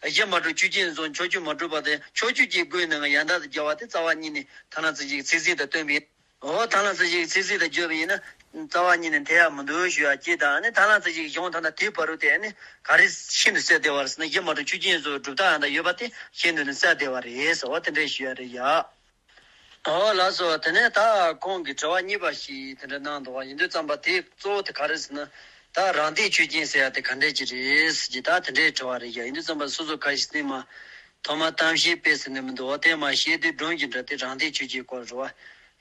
ཡིད་མ་འགྲོ་ཆོས་ཅན་བཟུང་ཕྱོགས་ཆོས་མ་གྲུབ་པ་དེ་ཕྱོགས་ཆོས་ཀྱི་སྒོའི་ནང་ཡང་དག་ཏུ་རྒྱབ་པ་དེ་རྩ་བ་ཉིད་ནས་ཐར་ལམ་གསལ་བྱེད་ཀྱི་ཚིག་ཟིན་དང་བསྟུན་པ་ཡིན། འོ་ཐར་ལམ་གསལ་བྱེད་ཀྱི་ཚིག་ཟིན་དང་བརྗོད་པ་ཡིན་ན་རྩ་བ་ཉིད་ནས་འཐད་ཡ་མི་འདུག་ཞུ་ཡ་གཅིག་དང་། ཨ་ནི་ཐར་ལམ་གསལ་བྱེད་ཀྱི་གཞུང་ད་ལྟ་དེའི་བར་དུ་དེ་ཨ་ནི་ག་རེ་ཤིན་ཏུ་གསལ་བདེ་བ་རེད་ཟེར་ན། ཡིད་མ་འགྲོ་ཆོས་ཅན་བཟུང་སྒྲུབ་རྟགས་ཡང་དག་ཡོད་པ་དེ་ཤིན་ཏུ་ནས་གསལ་བདེ་བ་རེད་ཟེར་བ་དེ་འདྲས་ཞུ་ཡ་རེད་ཡ། ཨོ་ལགས་སོ། དེ་ནས་ད་ཁོང་གིས་དྲི་བ་གཉིས་པ་ཞིག་དེ་འདྲ་གནང་འདུག་བ། ཡིན་དུས་ཙམ་པ་དེ་གཙོ་བོ་དེ་ག་རེ་ཟེར་ན། ད་རང་སྡེའི་ཆོས་ཅན་ཟེར་ཡ་དེ་ག་འདྲས་ཅིག་རེད་ཟེར་གྱི་ད་དེ་འདྲའི་དྲི་བ་རེད་ཡ། ཡིན་དུས་ཙམ་པ་སོ་སོ་ཁ་ཤས་ནས་མ་ཐོག་མ་གཏམ་བཤད་སྤེལ་ཟེར་ནས་མི་འདུག་བ། དེ་མ་བཤད་དུས་སྒྲུང་གི་འདྲ་དེ་རང་སྡེའི་ཆོས་ཅན་སྐོར་རེད་བ།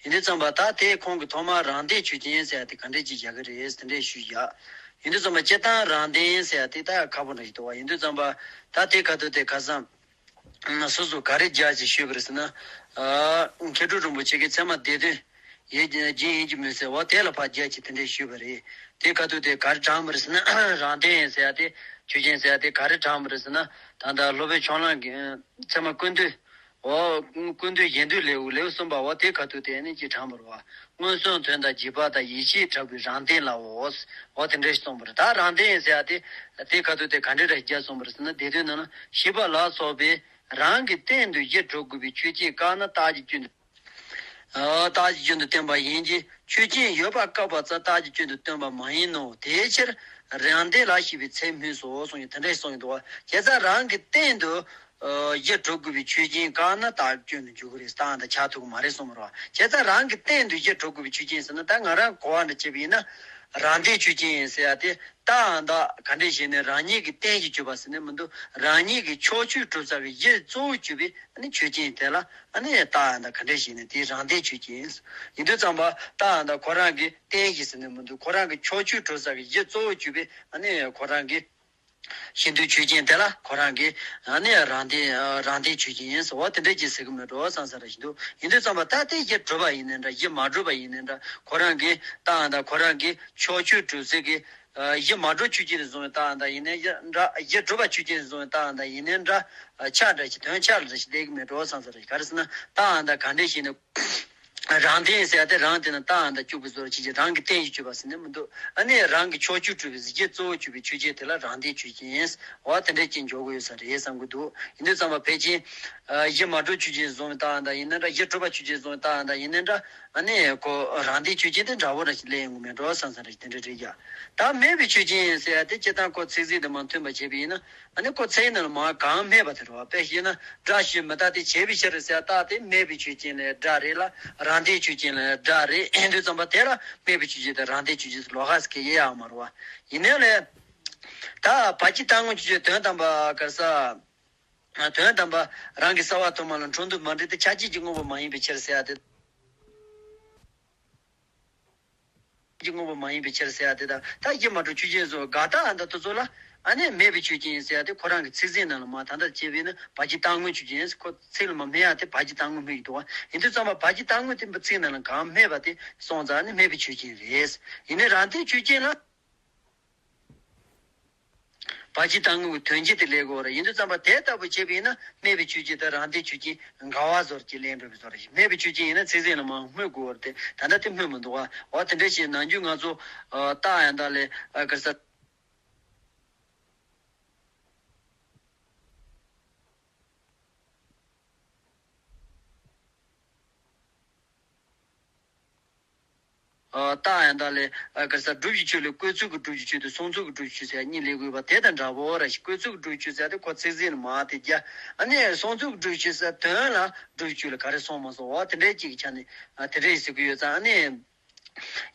ཡིན་དུས་ཙམ་པ་ད་དེ་ཁོང་གིས་ཐོག་མ་རང་སྡེའི་ཆོས་ཅན་ཟེར་ཡ་དེ་ག་འདྲས་ཅིག་བཞག་གི་རེད་དེ་འདྲས་ཞུས་ཡ། ཡིན་དུས་ཙམ་པ་སྤྱིར་བཏང་རང་སྡེ་ཟེར་ཡ་དེ་ད་ཁག་པོ་འདྲ་ཞིག་འདུག་བ། ཡིན་དུས་ཙམ་པ་ད་དེ་ག་དུས་དེ་ཁ་སང་། སོ་སོ་ག་རེ་རྒྱག་ཅིག་ཞུས་པ་རེད་ཟེར་ན། ཨ་མཁས་གྲུབ་རིན་པོ་ཆེ་གིས་ཚད་མ་སྡེ་བདུན་ཡོད་རྒྱུ་ཡིན་གྱི་མོད་ཟེར་བ་དེ་ལ་ཕར་རྒྱག་ཅིག་དེ་འདྲས་ཞུས་པ་རེད། དེ་ག་དུས་དེ་ག་རེ་དྲངས་པ་རེད་ཟེར་ན། རང་སྡེ་ཡིན་ཟེར་ཡ་དེ་ཆོས་ཅན་ཟེར་ཡ་དེ་ག་རེ་དྲངས་པ་རེད་ཟེར་ན། ད་ལྟ་སློབ་དཔོན་ཕྱོགས་གླང་གིས་ཚད་མ་ཀུན་བཏུས། འོ། ཀུན་བཏུས་ཡེ་འདོད་ལེའུ་ལེའུ་གསུམ་པ་འོ་དེ་ག་དུས་དེ་ནི་ཅིག་དྲངས་པ་རེད་བ། མངོན་སུམ་དོན་དང་འཇིགས་པ་དང་ཡིད་ཆེས་དྲག་པོའི་རང་སྡེ་ལའོ། འོ་དེ་འདྲ་ཞིག་གསུངས་པ་རེད། ད་རང་སྡེ་ཡིན་ཟེར་ཡ་དེ། དེ་ག་དུས་དེ་ག་འདྲ་རེ་རྒྱག་གསུངས་པ་རེད་ཟེར་ན། སྡེ་བདུན་ནང་ན་ཤེས་པ་ལ་སོགས་པའི་ རང་གི་སྟེང་དུ་གཞི་གྲུབ་དགོས་པའི་ཆོས་ཅན་བཀག་ན་རྟགས་ཀྱི་སྐྱོན་དུ། ཨ། རྟགས་ཀྱི་སྐྱོན་དུ་སྟོན་པ་ཡིན་གྱི། ཆོས་ཅན་ཡོད་པ་བཀག་པ་ཙམ་རྟགས་ཀྱི་སྐྱོན་དུ་སྟོན་པ་མ་ཡིན་ནོ། དེའི་ཕྱིར་རང་སྟེང་ལ་ཞེས་པའི་ཚིག་སྨོས་སོ་གསུངས་ཀྱི། དེ་འདྲ་གསུངས་ཀྱི་འདུག་བ། བྱས་ཙང་རང་གི་སྟེང་དུ། ཨ། གཞི་གྲུབ་དགོས་པའི་ཆོས་ཅན་བཀག་ན་རྟགས་ཀྱི་སྐྱོན་དུ་འཇུག་གི་རེད། རྟགས་དང་ཆགས་ཐུབ་ཀྱི་མ་རེད་གསུངས་པ་རེད་བ། བྱས་ཙང་རང་གི་སྟེང་དུ་གཞི་གྲུབ་དགོས་པའི་ཆོས་ཅན་ཟེར་ན། ད་ང་རང་གོ་བ་འདྲ་བྱས་པ་ཡིན་ན། རང་སྟེང་ཆོས་ཅན་ཡིན་ཟེར་ཡ་དེ། རྟགས་ཨ་ད་ག་འདྲས་ཞེས་ནས་རང་ཉིད་ཀྱི་སྟེང་གཞི་གྱུར་པ་ཟེར་ནས་མི་འདུག་རང་ཉིད་ཀྱི་ཕྱོགས་ཆོས་གྲུབ་ས་གི་གཞི་གཙོ་བོ་གྱུར་པའི་ཨ་ནི་ཆོས་ཅན་དེ་ལ་ཨ་ནི་རྟགས་ཨ་ད་ག་འདྲས་ཞེས་ནས་དེའི་རང་སྟེང་ཆོས་ཅན་ཡིན། ཡིན་དུས་ཙམ་པ་རྟགས་ཨ་ད་ཁོ་རང་གི་སྟེང་གཞི་ཟེར་ནས་མི་འདུག་ཁོ་རང་གི་ཕྱོགས་ཆོས་གྲུབ་ས་གི་གཞི་གཙོ་བོ་གྱུར་པའི་ཨ་ནི་ཁོ་རང་གི་ཤེས་འདོད་ཆོས་ཅན་དེ་ལ་ཁོ་རང་གི་ཨ་ནི་རང་སྟེང་རང་སྟེང་ཆོས་ཅན་ཡིན་ཟེར་བ་དེ་འདྲས་ཀྱི་ཟེར་གི་མེད་འགྲོ་བསམ་ས་རེ་ཞིག་འདུག་ཡིན་དུས་ཙམ་པ་ད་དེ་གཞི་གྲུབ་པ་ཡིན་ནའི་འདྲ། གཞི་མ་གྲུབ་པ་ཡིན་ནའི་འདྲ། ཁོ་རང་གི་རྟགས་ཨ་ད་ཁོ་རང་གི་ཕྱོགས་ཆོས་གྲུབ་ས་གི་ཨ། གཞི་མ་གྲུབ་ཆོས་ཅན་དུ་བཟུང་བའི་རྟགས་ཨ་ད་ཡིན་ནའི་འདྲ། གཞི་གྲུབ་པ་ཆོས་ཅན་དུ་བཟུང་བའི་རྟགས་ཨ་ད་ཡིན་ནའི་འདྲ། ཆ་འདྲ་ཞིག་དོན་ཆ་འདྲ་ཞིག་སླེབས་གི་མེད་འགྲོ་བསམ་ས་རེ་ཞིག་ག་རེ་ཟེར་ན་རྟགས་ཨ་ད་ག་འདྲས་ཞིག་ནི། རང་སྟེང་ཟེར་ཡ་དེ་རང་དེ་ན་རྟགས་ཨ་ད་གཅིག་པུ་བཟོ་བྱེད་ཀྱི་རང་གི་སྟེང་གཞི་གྱུར་པ་ཟེར་ནས་མི་འདུག་ཨ་ནི་རང་གི་ཕྱོགས་ཆོས་གྲུབ་པའི་གཞི་གཙོ་བོ་གྱུར་པའི་ཆོས་ཅན་དེ་ལ་རང་སྟེང་ཆོས་ཅན་ཡིན། འོ་དེ་འདྲས་ཅན་འཇོག་གི་ཡོད་ས་རེད་བསམ་གི་འདུག་ཡིན་དུས་ཙམ་པ་ཕལ་ཆེར། ཨ། གཞི་མ་གྲུབ་ཆོས་ཅན་བཟུང་བའི་རྟགས་ཨ་ད་ཡིན་ནའི་འདྲ། གཞི་གྲུབ་པ་ཆོས་ཅན་བཟུང་བའི་རྟགས་ཨ་ད་ཡིན་ནའི་འདྲ། ཨ་ནི་ཁོ་རང་སྟེང་ཆོས་ཅན་དེ་འདྲ་བོ་ར་ཞིག་སླེབས་ཡོང་གི་མེད་འགྲོ་བསམ་བསམ་ར་ཞིག་དེ་འདྲ་རེད་ཡ། ད་མེད་པའི་ཆོས་ཅན་ཟེར་ཡ་དེ་སྤྱིར་བཏང་ཁོ་ཚིག་ཟིན་དུ་མ་མཐུན་པ་བྱས་པ་ཡིན་ན། ཨ་ནི་ཁོ་ཚིག་ནང་ལ་མར་གང་སྨྲས་པ་དེ་རེད་བ། དཔེ་བཤད་ན་སྒྲ་ཞེས་མི་རྟག་སྟེ་བྱས་པའི་ཕྱིར་ཟེར་ཡ་རྟགས་དེ་མེད་པའི་ཆོས་ཅན་ལ་སྒྲ་རེད་ལ། རང་སྟེང་ཆོས་ཅན་ལ་སྒྲ་རེད། ཡིན་དུས་ཙམ་པ་དེ་ལ་མེད་པའི་ཆོས་ཅན་དང་རང་སྟེང་ཆོས་ཅན་ཟེར་ལོགས་ཀ་ཟེར་གི་ཡོད་ཡ་མ་རེད་བ། ཡིན་ནའི་ལས། ད་བར་གྱི་རྟག་དངོས་ཆོས་ཅན་དོན་དམ་པ་ག་རེ་ཟ། དོན་དམ་པ་རང་གི་ས་བ་ཐོག་མ་ལ་འཕྲོ་འདུ་མ་འདྲེས་ཏེ་ཆ་བྱད་ཀྱི་དངོས་པོ་མ་ཡིན་པའི་ཕྱིར་ཟེར་ཡ་དེ། ཀྱི་དངོས་པོ་མ་ཡིན་པའི་ཕྱིར་ཟེར་ཡ་དེ་དང་། ད་གཞི་མ་གྲུབ་ཆོས་ཅན་སོགས་དགག་རྟགས་ཨ་ད་དེ་ཚོ་ལ་ཨ་ནི་མེད་པའི་ཆོས་ཅན་ཟེར་ཡ་དེ་ཁོ་རང་གི་ཚིག་ཟིན་ནང་ལ་མ་ད་ལྟ་བྱས་པས་ན་བར་གྱི་རྟག་དངོས་ཆོས་ཅན། ཁོ་ཚིག་ལ་མ་སྨྲས་ཡ་དེ་བར་གྱི་རྟག་དངོས་སྨྲས་ཀྱི་འདུག་བ། ཡིན་དུས་ཙམ་པ་བར་གྱི་རྟག་དངོས་དེ་ཚིག་ནང་ལ་གང་སྨྲས་པ་དེ་སོང་ཙང་ཨ་ནི་མེད་པའི་ཆོས་ཅན་རེད། ཡིན་ནའི་རང་སྟེང་ཆོས་ཅན་ལ། བར་གྱི་རྟག་དངོས་ཀྱི་དོན་སྤྱི་དེ་ལས་དགོས་རེད། ཡིན་དུས་ཙམ་པ་དེ་ལྟ་བུ་བྱས་པ་ཡིན་ན་མེད་པའི་ཆོས་ཅན་དང་རང་སྟེང་ཆོས་ཅན་འགལ་བ་བཟོ་རེད་ཀྱི་ལན་འགྲོ་བའི་བཟོ་རེད། མེད་པའི་ཆོས་ཅན་ཡིན་ན་ཚིག་ཟིན་ལ་མ་སྨོས་དགོས་རེད་དེ། ད་ལྟ་དེ་སྨོས་མི་འདུག་བ། འོ་དེ་འདྲ་བྱས་ནམ་རྒྱུན་ང་ཚོ་ཨ་རྟགས་ཡང་དག་ལས་ཨ་ག་རེ་ཟ། ཨ། རྟགས་ཡང་དག་ལས། ཨ། ག་རེ་ཟ། སྒྲུབ་ཀྱི་ཆོས་ལས་བཀོད་ཚོད་ཀྱི་སྒྲུབ་ཀྱི་ཆོས་དང་སོང་ཚོད་ཀྱི་སྒྲུབ་ཀྱི་ཆོས་ཟེར་ཡ་གཉིས་སླེབས་དགོས་པ་དེ་དང་འདྲ་བོ་ར་ཞིག་བཀོད་ཚོད་ཀྱི་སྒྲུབ་ཀྱི་ཆོས་ཟེར་ཡ་དེ་ཁོ་ཚིག་ཟིན་ལ་མ་དེ་རྒྱ། ཨ་ནི་སོང་ཚོད་ཀྱི་སྒྲུབ་ཀྱི་ཆོས་ཟེར་ཡ་དོན་ལ་སྒྲུབ་ཀྱི་ཆོས་ལ་ག་རེ་སོང་མ་སོང་བ་དེ་འདྲའི་ཅིག་གི་ཆ་ནས། ཨ། དེ་འདྲའི་ཟེར་གི་ཡོད་ཙང་ཨ་ནི།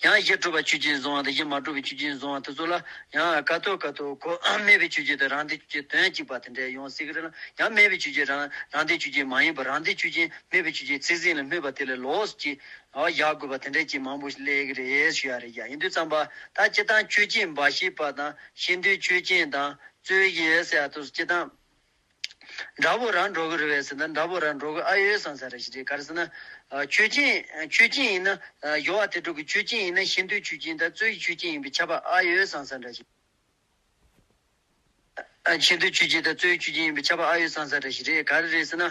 ཡང་གཞི་གྲུབ་པ་ཆོས་ཅན་བཟུང་བ་དང་གཞི་མ་གྲུབ་པའི་ཆོས་ཅན་བཟུང་བ་དེ་ཚོ་ལ་ཡང་ཀ་ཏོ་ཀ་ཏོ་ཁོ་མེད་པའི་ཆོས་ཅན་དང་རང་སྟེང་ཆོས་ཅན་དོན་གཅིག་པ་དེ་འདྲ་ཡོང་སྲིད་ཀྱི་རེད་ལ། ཡང་མེད་པའི་ཆོས་ཅན་རང་རང་སྟེང་ཆོས་ཅན་མ་ཡིན་པ་རང་སྟེང་ཆོས་ཅན་མེད་པའི་ཆོས་ཅན་ཚིག་ཟིན་ལ་སྨོས་པ་དེ་ལས་ལོགས་སུ་ཅིག་ཨ་བཞག་དགོས་པ་དེ་འདྲ་ཅིག་མང་པོ་ཞིག་སླེབས་ཀྱི་རེད་ཞུ་ཡ་རེད་ཡ། ཡིན་དུས་ཙམ་པ་ད་སྤྱིར་བཏང་ཆོས་ཅན་འབའ་ཞིག་པ་དང་ཤེས་འདོད་ཆོས་ཅན་དང་རྩོད་གཞི་ཟེར་ཡ་དེ་ཚོ་སྤྱིར་བཏང་འདྲ་བོ་རང་འགྲོ་གི་རེད་པས་ཟེར་ན་འདྲ་བོ་རང་འགྲོ་གི་ཨ་ཡོད་བསམ་ས་རེ་ཞིག་རེད། ག་རེ་ཟེར་ན། ཨ། ཆོས་ཅན་ཆོས་ཅན་ཡིན་ན། ཨ། སྦྱོར་བ་དེ་དྲུག་གི་ཆོས་ཅན་ཡིན་ན་ཤེས་འདོད་ཆོས་ཅན་དང་རྩོད་གཞི་ཆོས་ཅན་ཡིན་པའི་ཁྱབ་པ་ཨ་ཡོད་བསམ་ས་འདྲ་ཞིག་ཨ། ཤེས་འདོད་ཆོས་ཅན་དང་རྩོད་གཞི་ཆོས་ཅན་ཡིན་པའི་ཁྱབ་པ་ཨ་ཡོད་བསམ་ས་འདྲ་ཞིག་རེད། ག་རེ་རེད་ཟེར་ན།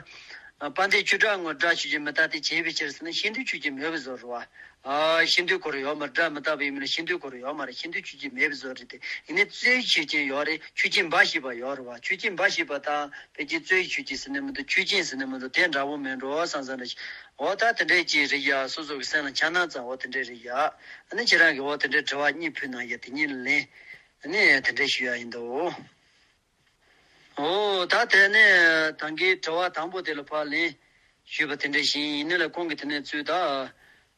ཨ། དཔལ་ལྡན་ཆོས་གྲགས་དངོས་སྒྲ་ཆོས་ཅན་མི་རྟག་སྟེ་བྱས་པའི་ཕྱིར་ཟེར་ན་ཤེས་འདོད་ཆོས་ཅན་མེད་པའི་བཟོ་འདྲ་བ། ཨ། ཤེས་འདོད་ཁོ་རང་ཡོད་མ་རེད། སྒྲ་མི་རྟག་པ་ཡིན་མིན་ལ་ཤེས་འདོད་ཁོ་རང་ཡོད་མ་རེད། ཤེས་འདོད་ཆོས་ཅན་མེད་པའི་བཟོ་འདྲ་དེ། ཡིན་ནའི་རྩོད་གཞི་ཆོས་ཅན་ཡོད་རེད། ཆོས་ཅན་འབའ་ཞིག་པ་ཡོད་རེད་བ། ཆོས་ཅན་འབའ་ཞིག་པ་དང་ཕལ་ཆེར་རྩོད་གཞི་ཆོས་ཅན་ཟེར་ནི་མི་འདུག་ཆོས་ཅན་ཟེར་ནི་མི་འདུག་དེ་འདྲ་བོ་མིན་འགྲོ་བསམ་བསམ་འདྲ་ཞིག་འོ་ད་དེ་འདྲའི་ཅིག་རེད་ཡ། སོ་སོ་གི་སེམས་ལ་འཆར་སྣང་ཙམ་འོ་དེ་འདྲའི་རེད་ཡ། ཨ་ནི་ཁྱེད་རང་གིས་འོ་དེ་འདྲའི་དྲི་བ་གཉིས་ཕུལ་གནང་ཡ་དེ་གཉིས་ལ་ལན། ཨ་ནི་དེ་འདྲའི་ཞུ་ཡ་ཡིན་འདུག་འོ་ད་དེ་ནས་ད་གིན་དྲི་བ་དང་པོ་དེ་ལ་ཕར་ལན་ཞུས་པ་དེ་འདྲ་ཞིག་ཡིན་ནི་ལ། ཁོང་གིས་དེ་ནས་ཚུར་ད།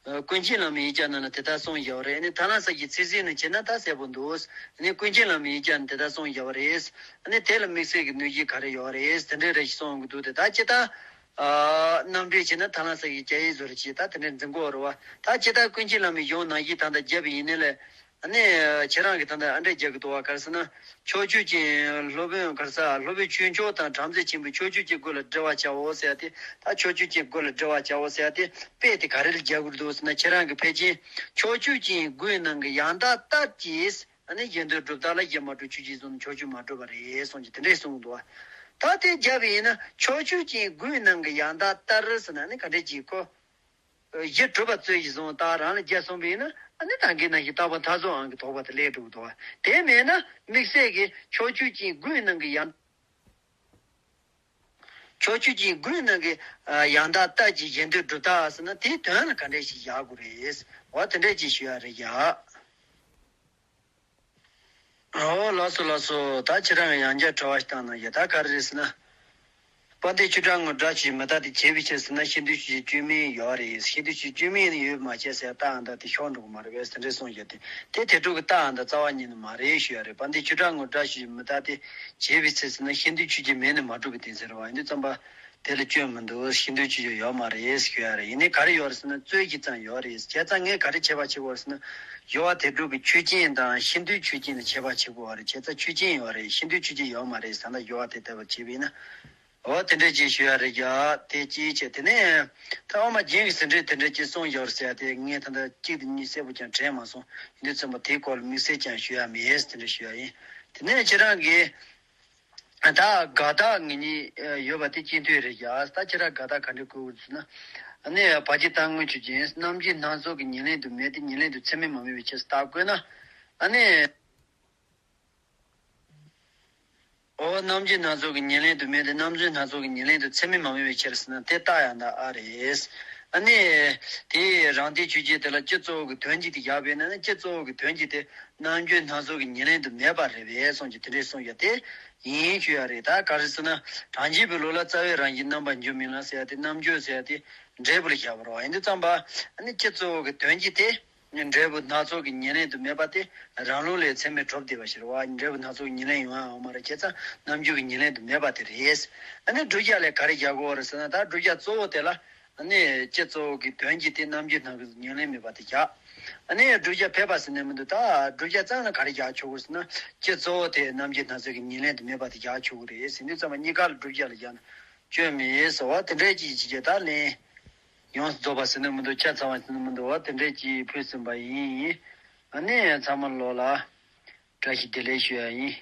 ཨ། ཀུན་མཁྱེན་བླ་མའི་ཡིག་ཆ་ནང་ལ་དེ་ལྟར་གསུངས་ཡོད་རེད། ཨ་ནི་ཐ་ན་ས་ཀྱི་ཚིག་ཟིན་ནས་བྱས་ན་ད་གསལ་པོ་འདུག་ཨ་ནི་ཀུན་མཁྱེན་བླ་མའི་ཡིག་ཆ་ནང་དེ་ལྟར་གསུངས་ཡོད་རེད། ཨ་ནི་དེ་ལ་དམིགས་བསལ་གྱི་གནོད་གཞི་ག་རེ་ཡོད་རེད། དེ་འདྲའི་རེ་ཞིག་གསུངས་ཡོང་གི་འདུག་དེ་ད་ཅི་ད། ཨ། རྣམ་འགྲེལ་བྱས་ན་ཐ་ན་ས་ཀྱི་རྒྱ་ཡིག་བཟོ་རེ་བྱས་ད་དེ་འདྲའི་འཛིན་གོ་རེད་བ། ད་ཅི་ད་ཀུན་མཁྱེན་བླ་མའི་གཞུང་ནང་བཞིན་ད་ལྟ་བརྒྱབ་པ་ཡིན་ནི་ལས། ཨ་ནི་ཁྱེད་རང་གིས་ད་ལྟ་ཨ་འདྲས་རྒྱག་གི་འདུག་བ། ག་རེ་ཟེར་ན། ཕྱོགས་ཆོས་ཅན། སློབ་དཔོན་ག་རེ་ཟ། སློབ་དཔོན་ཆོས་མཆོག་དང་བྲམ་ཟེ་ཆེན་པོས་ཕྱོགས་ཆོས་ཀྱི་སྒོ་ལ་འགྲེལ་བར་བྱའོ་ཟེར་ཡ་དེ། ད་ཕྱོགས་ཆོས་ཅན་སྒོ་ལ་འགྲེལ་བར་བྱའོ་ཟེར་ཡ་དེ་དཔེ་དེ་ག་རེ་ལ་རྒྱག་གི་འདུག་ཟེར་ན། ཁྱེད་རང་གིས་ཕལ་ཆེར་ཕྱོགས་ཆོས་ཅན་དགུའི་ནང་གི་ཡང་དག་ལྟར་གྱིས་ཨ་ནི་གཞི་མཐུན་གྲུབ་རྟགས་ལ་གཞི་མ་གྲུབ་ཆོས་ཅན་བཟུང་ན་ཕྱོགས་ཆོས་མ་གྲུབ་པ་རེད་གསུངས་ཀྱི་དེ་འདྲས་གསུངས་འདུག་བ། ད་དེ་བརྒྱབ་པ་ཡིན་ན་ཕྱོགས་ཆོས་ཅན་དགུའི་ནང་གི་ཡང་དག་ལྟར་ཟེར་ན་ཨ་ནི་ག་འདྲས་ཀྱིས་ཁོ། གཞི་གྲུབ་པ་རྩོད་གཞི་བཟུང་རྟགས་རང་ལ་རྒྱ་གསུངས་པ་ཡིན་ན་ཨ་ནི་ད་གིན་ནང་བཞིན་རྟག་པ་མཐའ་རྫོགས་ཨང་གི་དོགས་པ་དེ་སླེབས་འགྲོ་གི་འདུག་བ། དེ་མེད་ན་དམིགས་བསལ་གྱི་ཕྱོགས་ཆོས་ཅན་དགུའི་ནང་གི་ཡང་། ཕྱོགས་ཆོས་ཅན་དགུའི་ནང་གི་ཡང་དག་ལྟ་ཅི་གཞན་དོན་སྒྲུབ་ལྟ་ཟེར་ན་དེའི་དོན་ལ་ག་འདྲ་ཞིག་བཞག་དགོས་རེད། འོ་དེ་འདྲ་ཅིག་ཞུ་ཡ་རེད་ཡ། ཨོ་ལགས་སོ་ལགས་སོ། ད་ཁྱེད་རང་གི་ཡང་བསྐྱར་དྲི་བ་ཞིག་བཏང་ན་ཡ། ད་ག་རེ་རེད་ཟེར་ན། དཔལ་ལྡན་ཆོས་གྲགས་ངོ་སྒྲ་ཞིག་མི་རྟག་སྟེ་བྱས་པའི་ཕྱིར་ཟེར་ན་ཤེས་འདོད་ཆོས་ཅན་བཅོས་མིན་ཡོད་རེད། ཤེས་འདོད་ཆོས་ཅན་བཅོས་མིན་ཡིན་ནི་ཡོད་མ་བྱས་ཟེར་ཡ་རྟགས་ཨ་མཐའ་དེ་ཤོར་འགྲོ་གི་མ་རེད་པས་ཟེར་འདྲ་གསུངས་ཡོད་དེ། དེ་དེ་འགྲོ་གི་རྟགས་ཨ་མཐའ་རྩ་བ་ཉིད་ནས་མ་རེད་ཞུ་ཡ་རེད། དཔལ་ལྡན་ཆོས་གྲགས་ངོ་སྒྲ་ཞིག་མི་རྟག་སྟེ་བྱས་པའི་ཕྱིར་ཟེར་ན་ཤེས་འདོད་ཆོས་ཅན་མེད་ནི་མ་གྲུབ་པའི་དོན་ཟེར་བ་ཡིན་དུས་ཙམ་པ། དེ་ལ་སྐྱོན་མི་འདུག་ཤེས་འདོད་ཆོས་ཅན་ཡོད་མ་རེད་ཞུ་ཡ་རེད། ཡིན་ནའི་ག་རེ་ཡོད་རེད་ཟེར་ན་རྩོད་གཞི་ཙམ་ཡོད་རེད། བྱས་ཙང་ངས་ག་རེ་ཁྱད་པར་ཕྱེ་དགོས་རེད་ཟེར་ན། སྦྱོར་བ་དེ་སྒྲུབ་ཀྱི་ཆོས་ཅན་དང་ཤེས་འདོད་ཆོས་ཅན་ལ་ཁྱད་པར་ཕྱེ་དགོས་པ་རེད། བྱས་ཙང་ཆོས་ཅན་ཡོད་རེད། ཤེས་འདོད་ཆོས་ཅན་ཡོད་མ་རེད་ཟེར་ན་སྦྱོར་བ་དེ་ལྟ་བུ་བྱས་པ་ཡིན་ན། འོ་དེ་འདྲ་ཅིག་ཞུ་ཡ་རེད་ཡ། དེ་ཅིག་བྱས་དེ་ནས་ད་ཨོ་མ་རྒྱན་གྱི་ཟིན་བྲིས་དེ་འདྲ་ཅིག་གསུངས་ཡོད་རེད་ཟེར་ཡ་དེ་ངས་ད་ལྟ་གཅིག་དང་གཉིས་གསལ་པོ་ཀྱང་དྲན་མ་སོང་། ཡིན་དུས་ཙམ་པ་དེའི་སྐོར་ལ་དམིགས་བསལ་ཀྱང་ཞུ་ཡ་མེད། དེ་འདྲ་ཞུ་ཡ་ཡིན། དེ་ནས་ཁྱེད་རང་གིས། ད་དགག་རྟགས་ངེས་གཉིས་ཡོད་པ་དེ་ཅི་འདྲ་རེད་ཡ། ད་ཁྱེད་རང་དགག་རྟགས་ག་འདྲ་བཀོད་དགོས་ཟེར་ན། ཨ་ནི་བར་གྱི་རྟགས་དངོས་ཆོས་ཅན། རྣམ་འགྱུར་སྣ་ཚོགས་ཀྱི་ཉེར་ལེན་དུ་མེད་དེ་ཉེར་ལེན་དུ་ཚད་མས་མ་དམིགས་པའི་ཕྱིར་རྟགས་བཀོད་ན། ཨ་ནི། འོ་རྣམ་འགྱུར་སྣ་ཚོགས་ཀྱི་ཉེར་ལེན་དུ་མེད་དེ་རྣམ་འགྱུར་སྣ་ཚོགས་ཀྱི་ཉེར་ལེན་དུ་ཚད་མས་མ་དམིགས་པའི་ཕྱིར་ཟེར་ན་དེ་རྟགས་ཡང་དག་ཨ་རེད། ཨ་ནི། དེའི་རང་སྡེའི་ཆོས་ཅན་དེ་ལ་སྤྱི་གཙོ་བོ་གི་དོན་གཅིག་དེ་བཞག་པས་ན་ནི་སྤྱི་གཙོ་བོ་གི་དོན་གཅིག་དེ། རྣམ་འགྱུར་སྣ་ཚོགས་ཀྱི་ཉེར་ལེན་དུ་མེད་པ་རེད་པས་གསུངས་ཀྱི་དེ་འདྲའི་གསུངས་ཡོད་དེ། ཡིན་ཞུ་ཡ་རེད། ད་ག་རེ་ཟེར་ན། གྲངས་ཅན་པའི་ལུགས་ལ་རྩ་བའི་རང་བཞིན་རྣམ་པར་འགྱུར་མིན་ལ་ཟེར་ཡ་དེ་རྣམ་འགྱུར་ཟེར་ཡ་དེ་འབྲས་བུ་ལ་བཞག་པ་རེད་པ། ཡིན་དུས་ཙམ་པ། ཨ་ནི་སྤྱི་གཙོ་བོ་གི་དོན་གཅིག་དེ། འབྲས་བུ་སྣ་ཚོགས་ཀྱི་ཉེར་ལེན་དུ་མེད་པ་དེ་རང་ལུགས་ལས་ཚད་མས་གྲུབ་བསྡད་པ་ཞིག་རེད་པ། འབྲས་བུ་སྣ་ཚོགས་ཀྱི་ཉེར་ལེན་ཡོང་ཡ་ཡོད་མ་རེད། བྱས་ཙང་རྣམ་འགྱུར་གྱི་ཉེར་ལེན་དུ་མེད་པ་དེ་རེད། ཨ་ནི་བསྒྲུབ་བྱ་ལ་ག་རེ་བཞག་དགོས་རེད་ཟེར་ན། ད་བསྒྲུབ་བྱ་གཙོ་བོ་དེ་ལ། ཨ་ནི་སྤྱི་གཙོ་བོ་གི་དོན་གཅིག་དེ་རྣམ་འགྱུར་སྣ་ཚོགས་ཀྱི་ཉེར་ལེན་མེད་པ་དེ་བཞག་ཨ་ནི་བསྒྲུབ་བྱ་ཕལ་པ་ཟེར་ནས་མི་འདུག་ད་བསྒྲུབ་བྱ་ཙམ་ལ་ག་རེ་བཞག་ཆོག་གི་ཟེར་ན། སྤྱི་གཙོ་བོ་དེ་རྣམ་འགྱུར་སྣ་ཚོགས་ཀྱི་ཉེར་ལེན་དུ་མེད་པ་དེ་བཞག་ཆོག་གི་རེད་ཟེར་དུས་ཙམ་པ་གཉིས་ཀ་ལ་བསྒྲུབ་བྱ་ལ་བཞག་ན་སྐྱོན་མེད་ཟེར་བ་དེ་འདྲའི་ཅིག་ཅིག་ད་ལན། ཡོངས་སུ་རྫོགས་པ་ཟེར་ནས་མི་འདུག་ཆ་ཚང་བ་ཟེར་ནས་མི་འདུག་བ་དེ་འདྲའི་ཅིག་ཕུལ་ཟིན་པ་ཡིན། ཨ་ནི་ཚང་མ་ལོ་ལ་བཀྲ་ཤིས་བདེ་ལེགས་ཞུ་ཡ་ཡིན།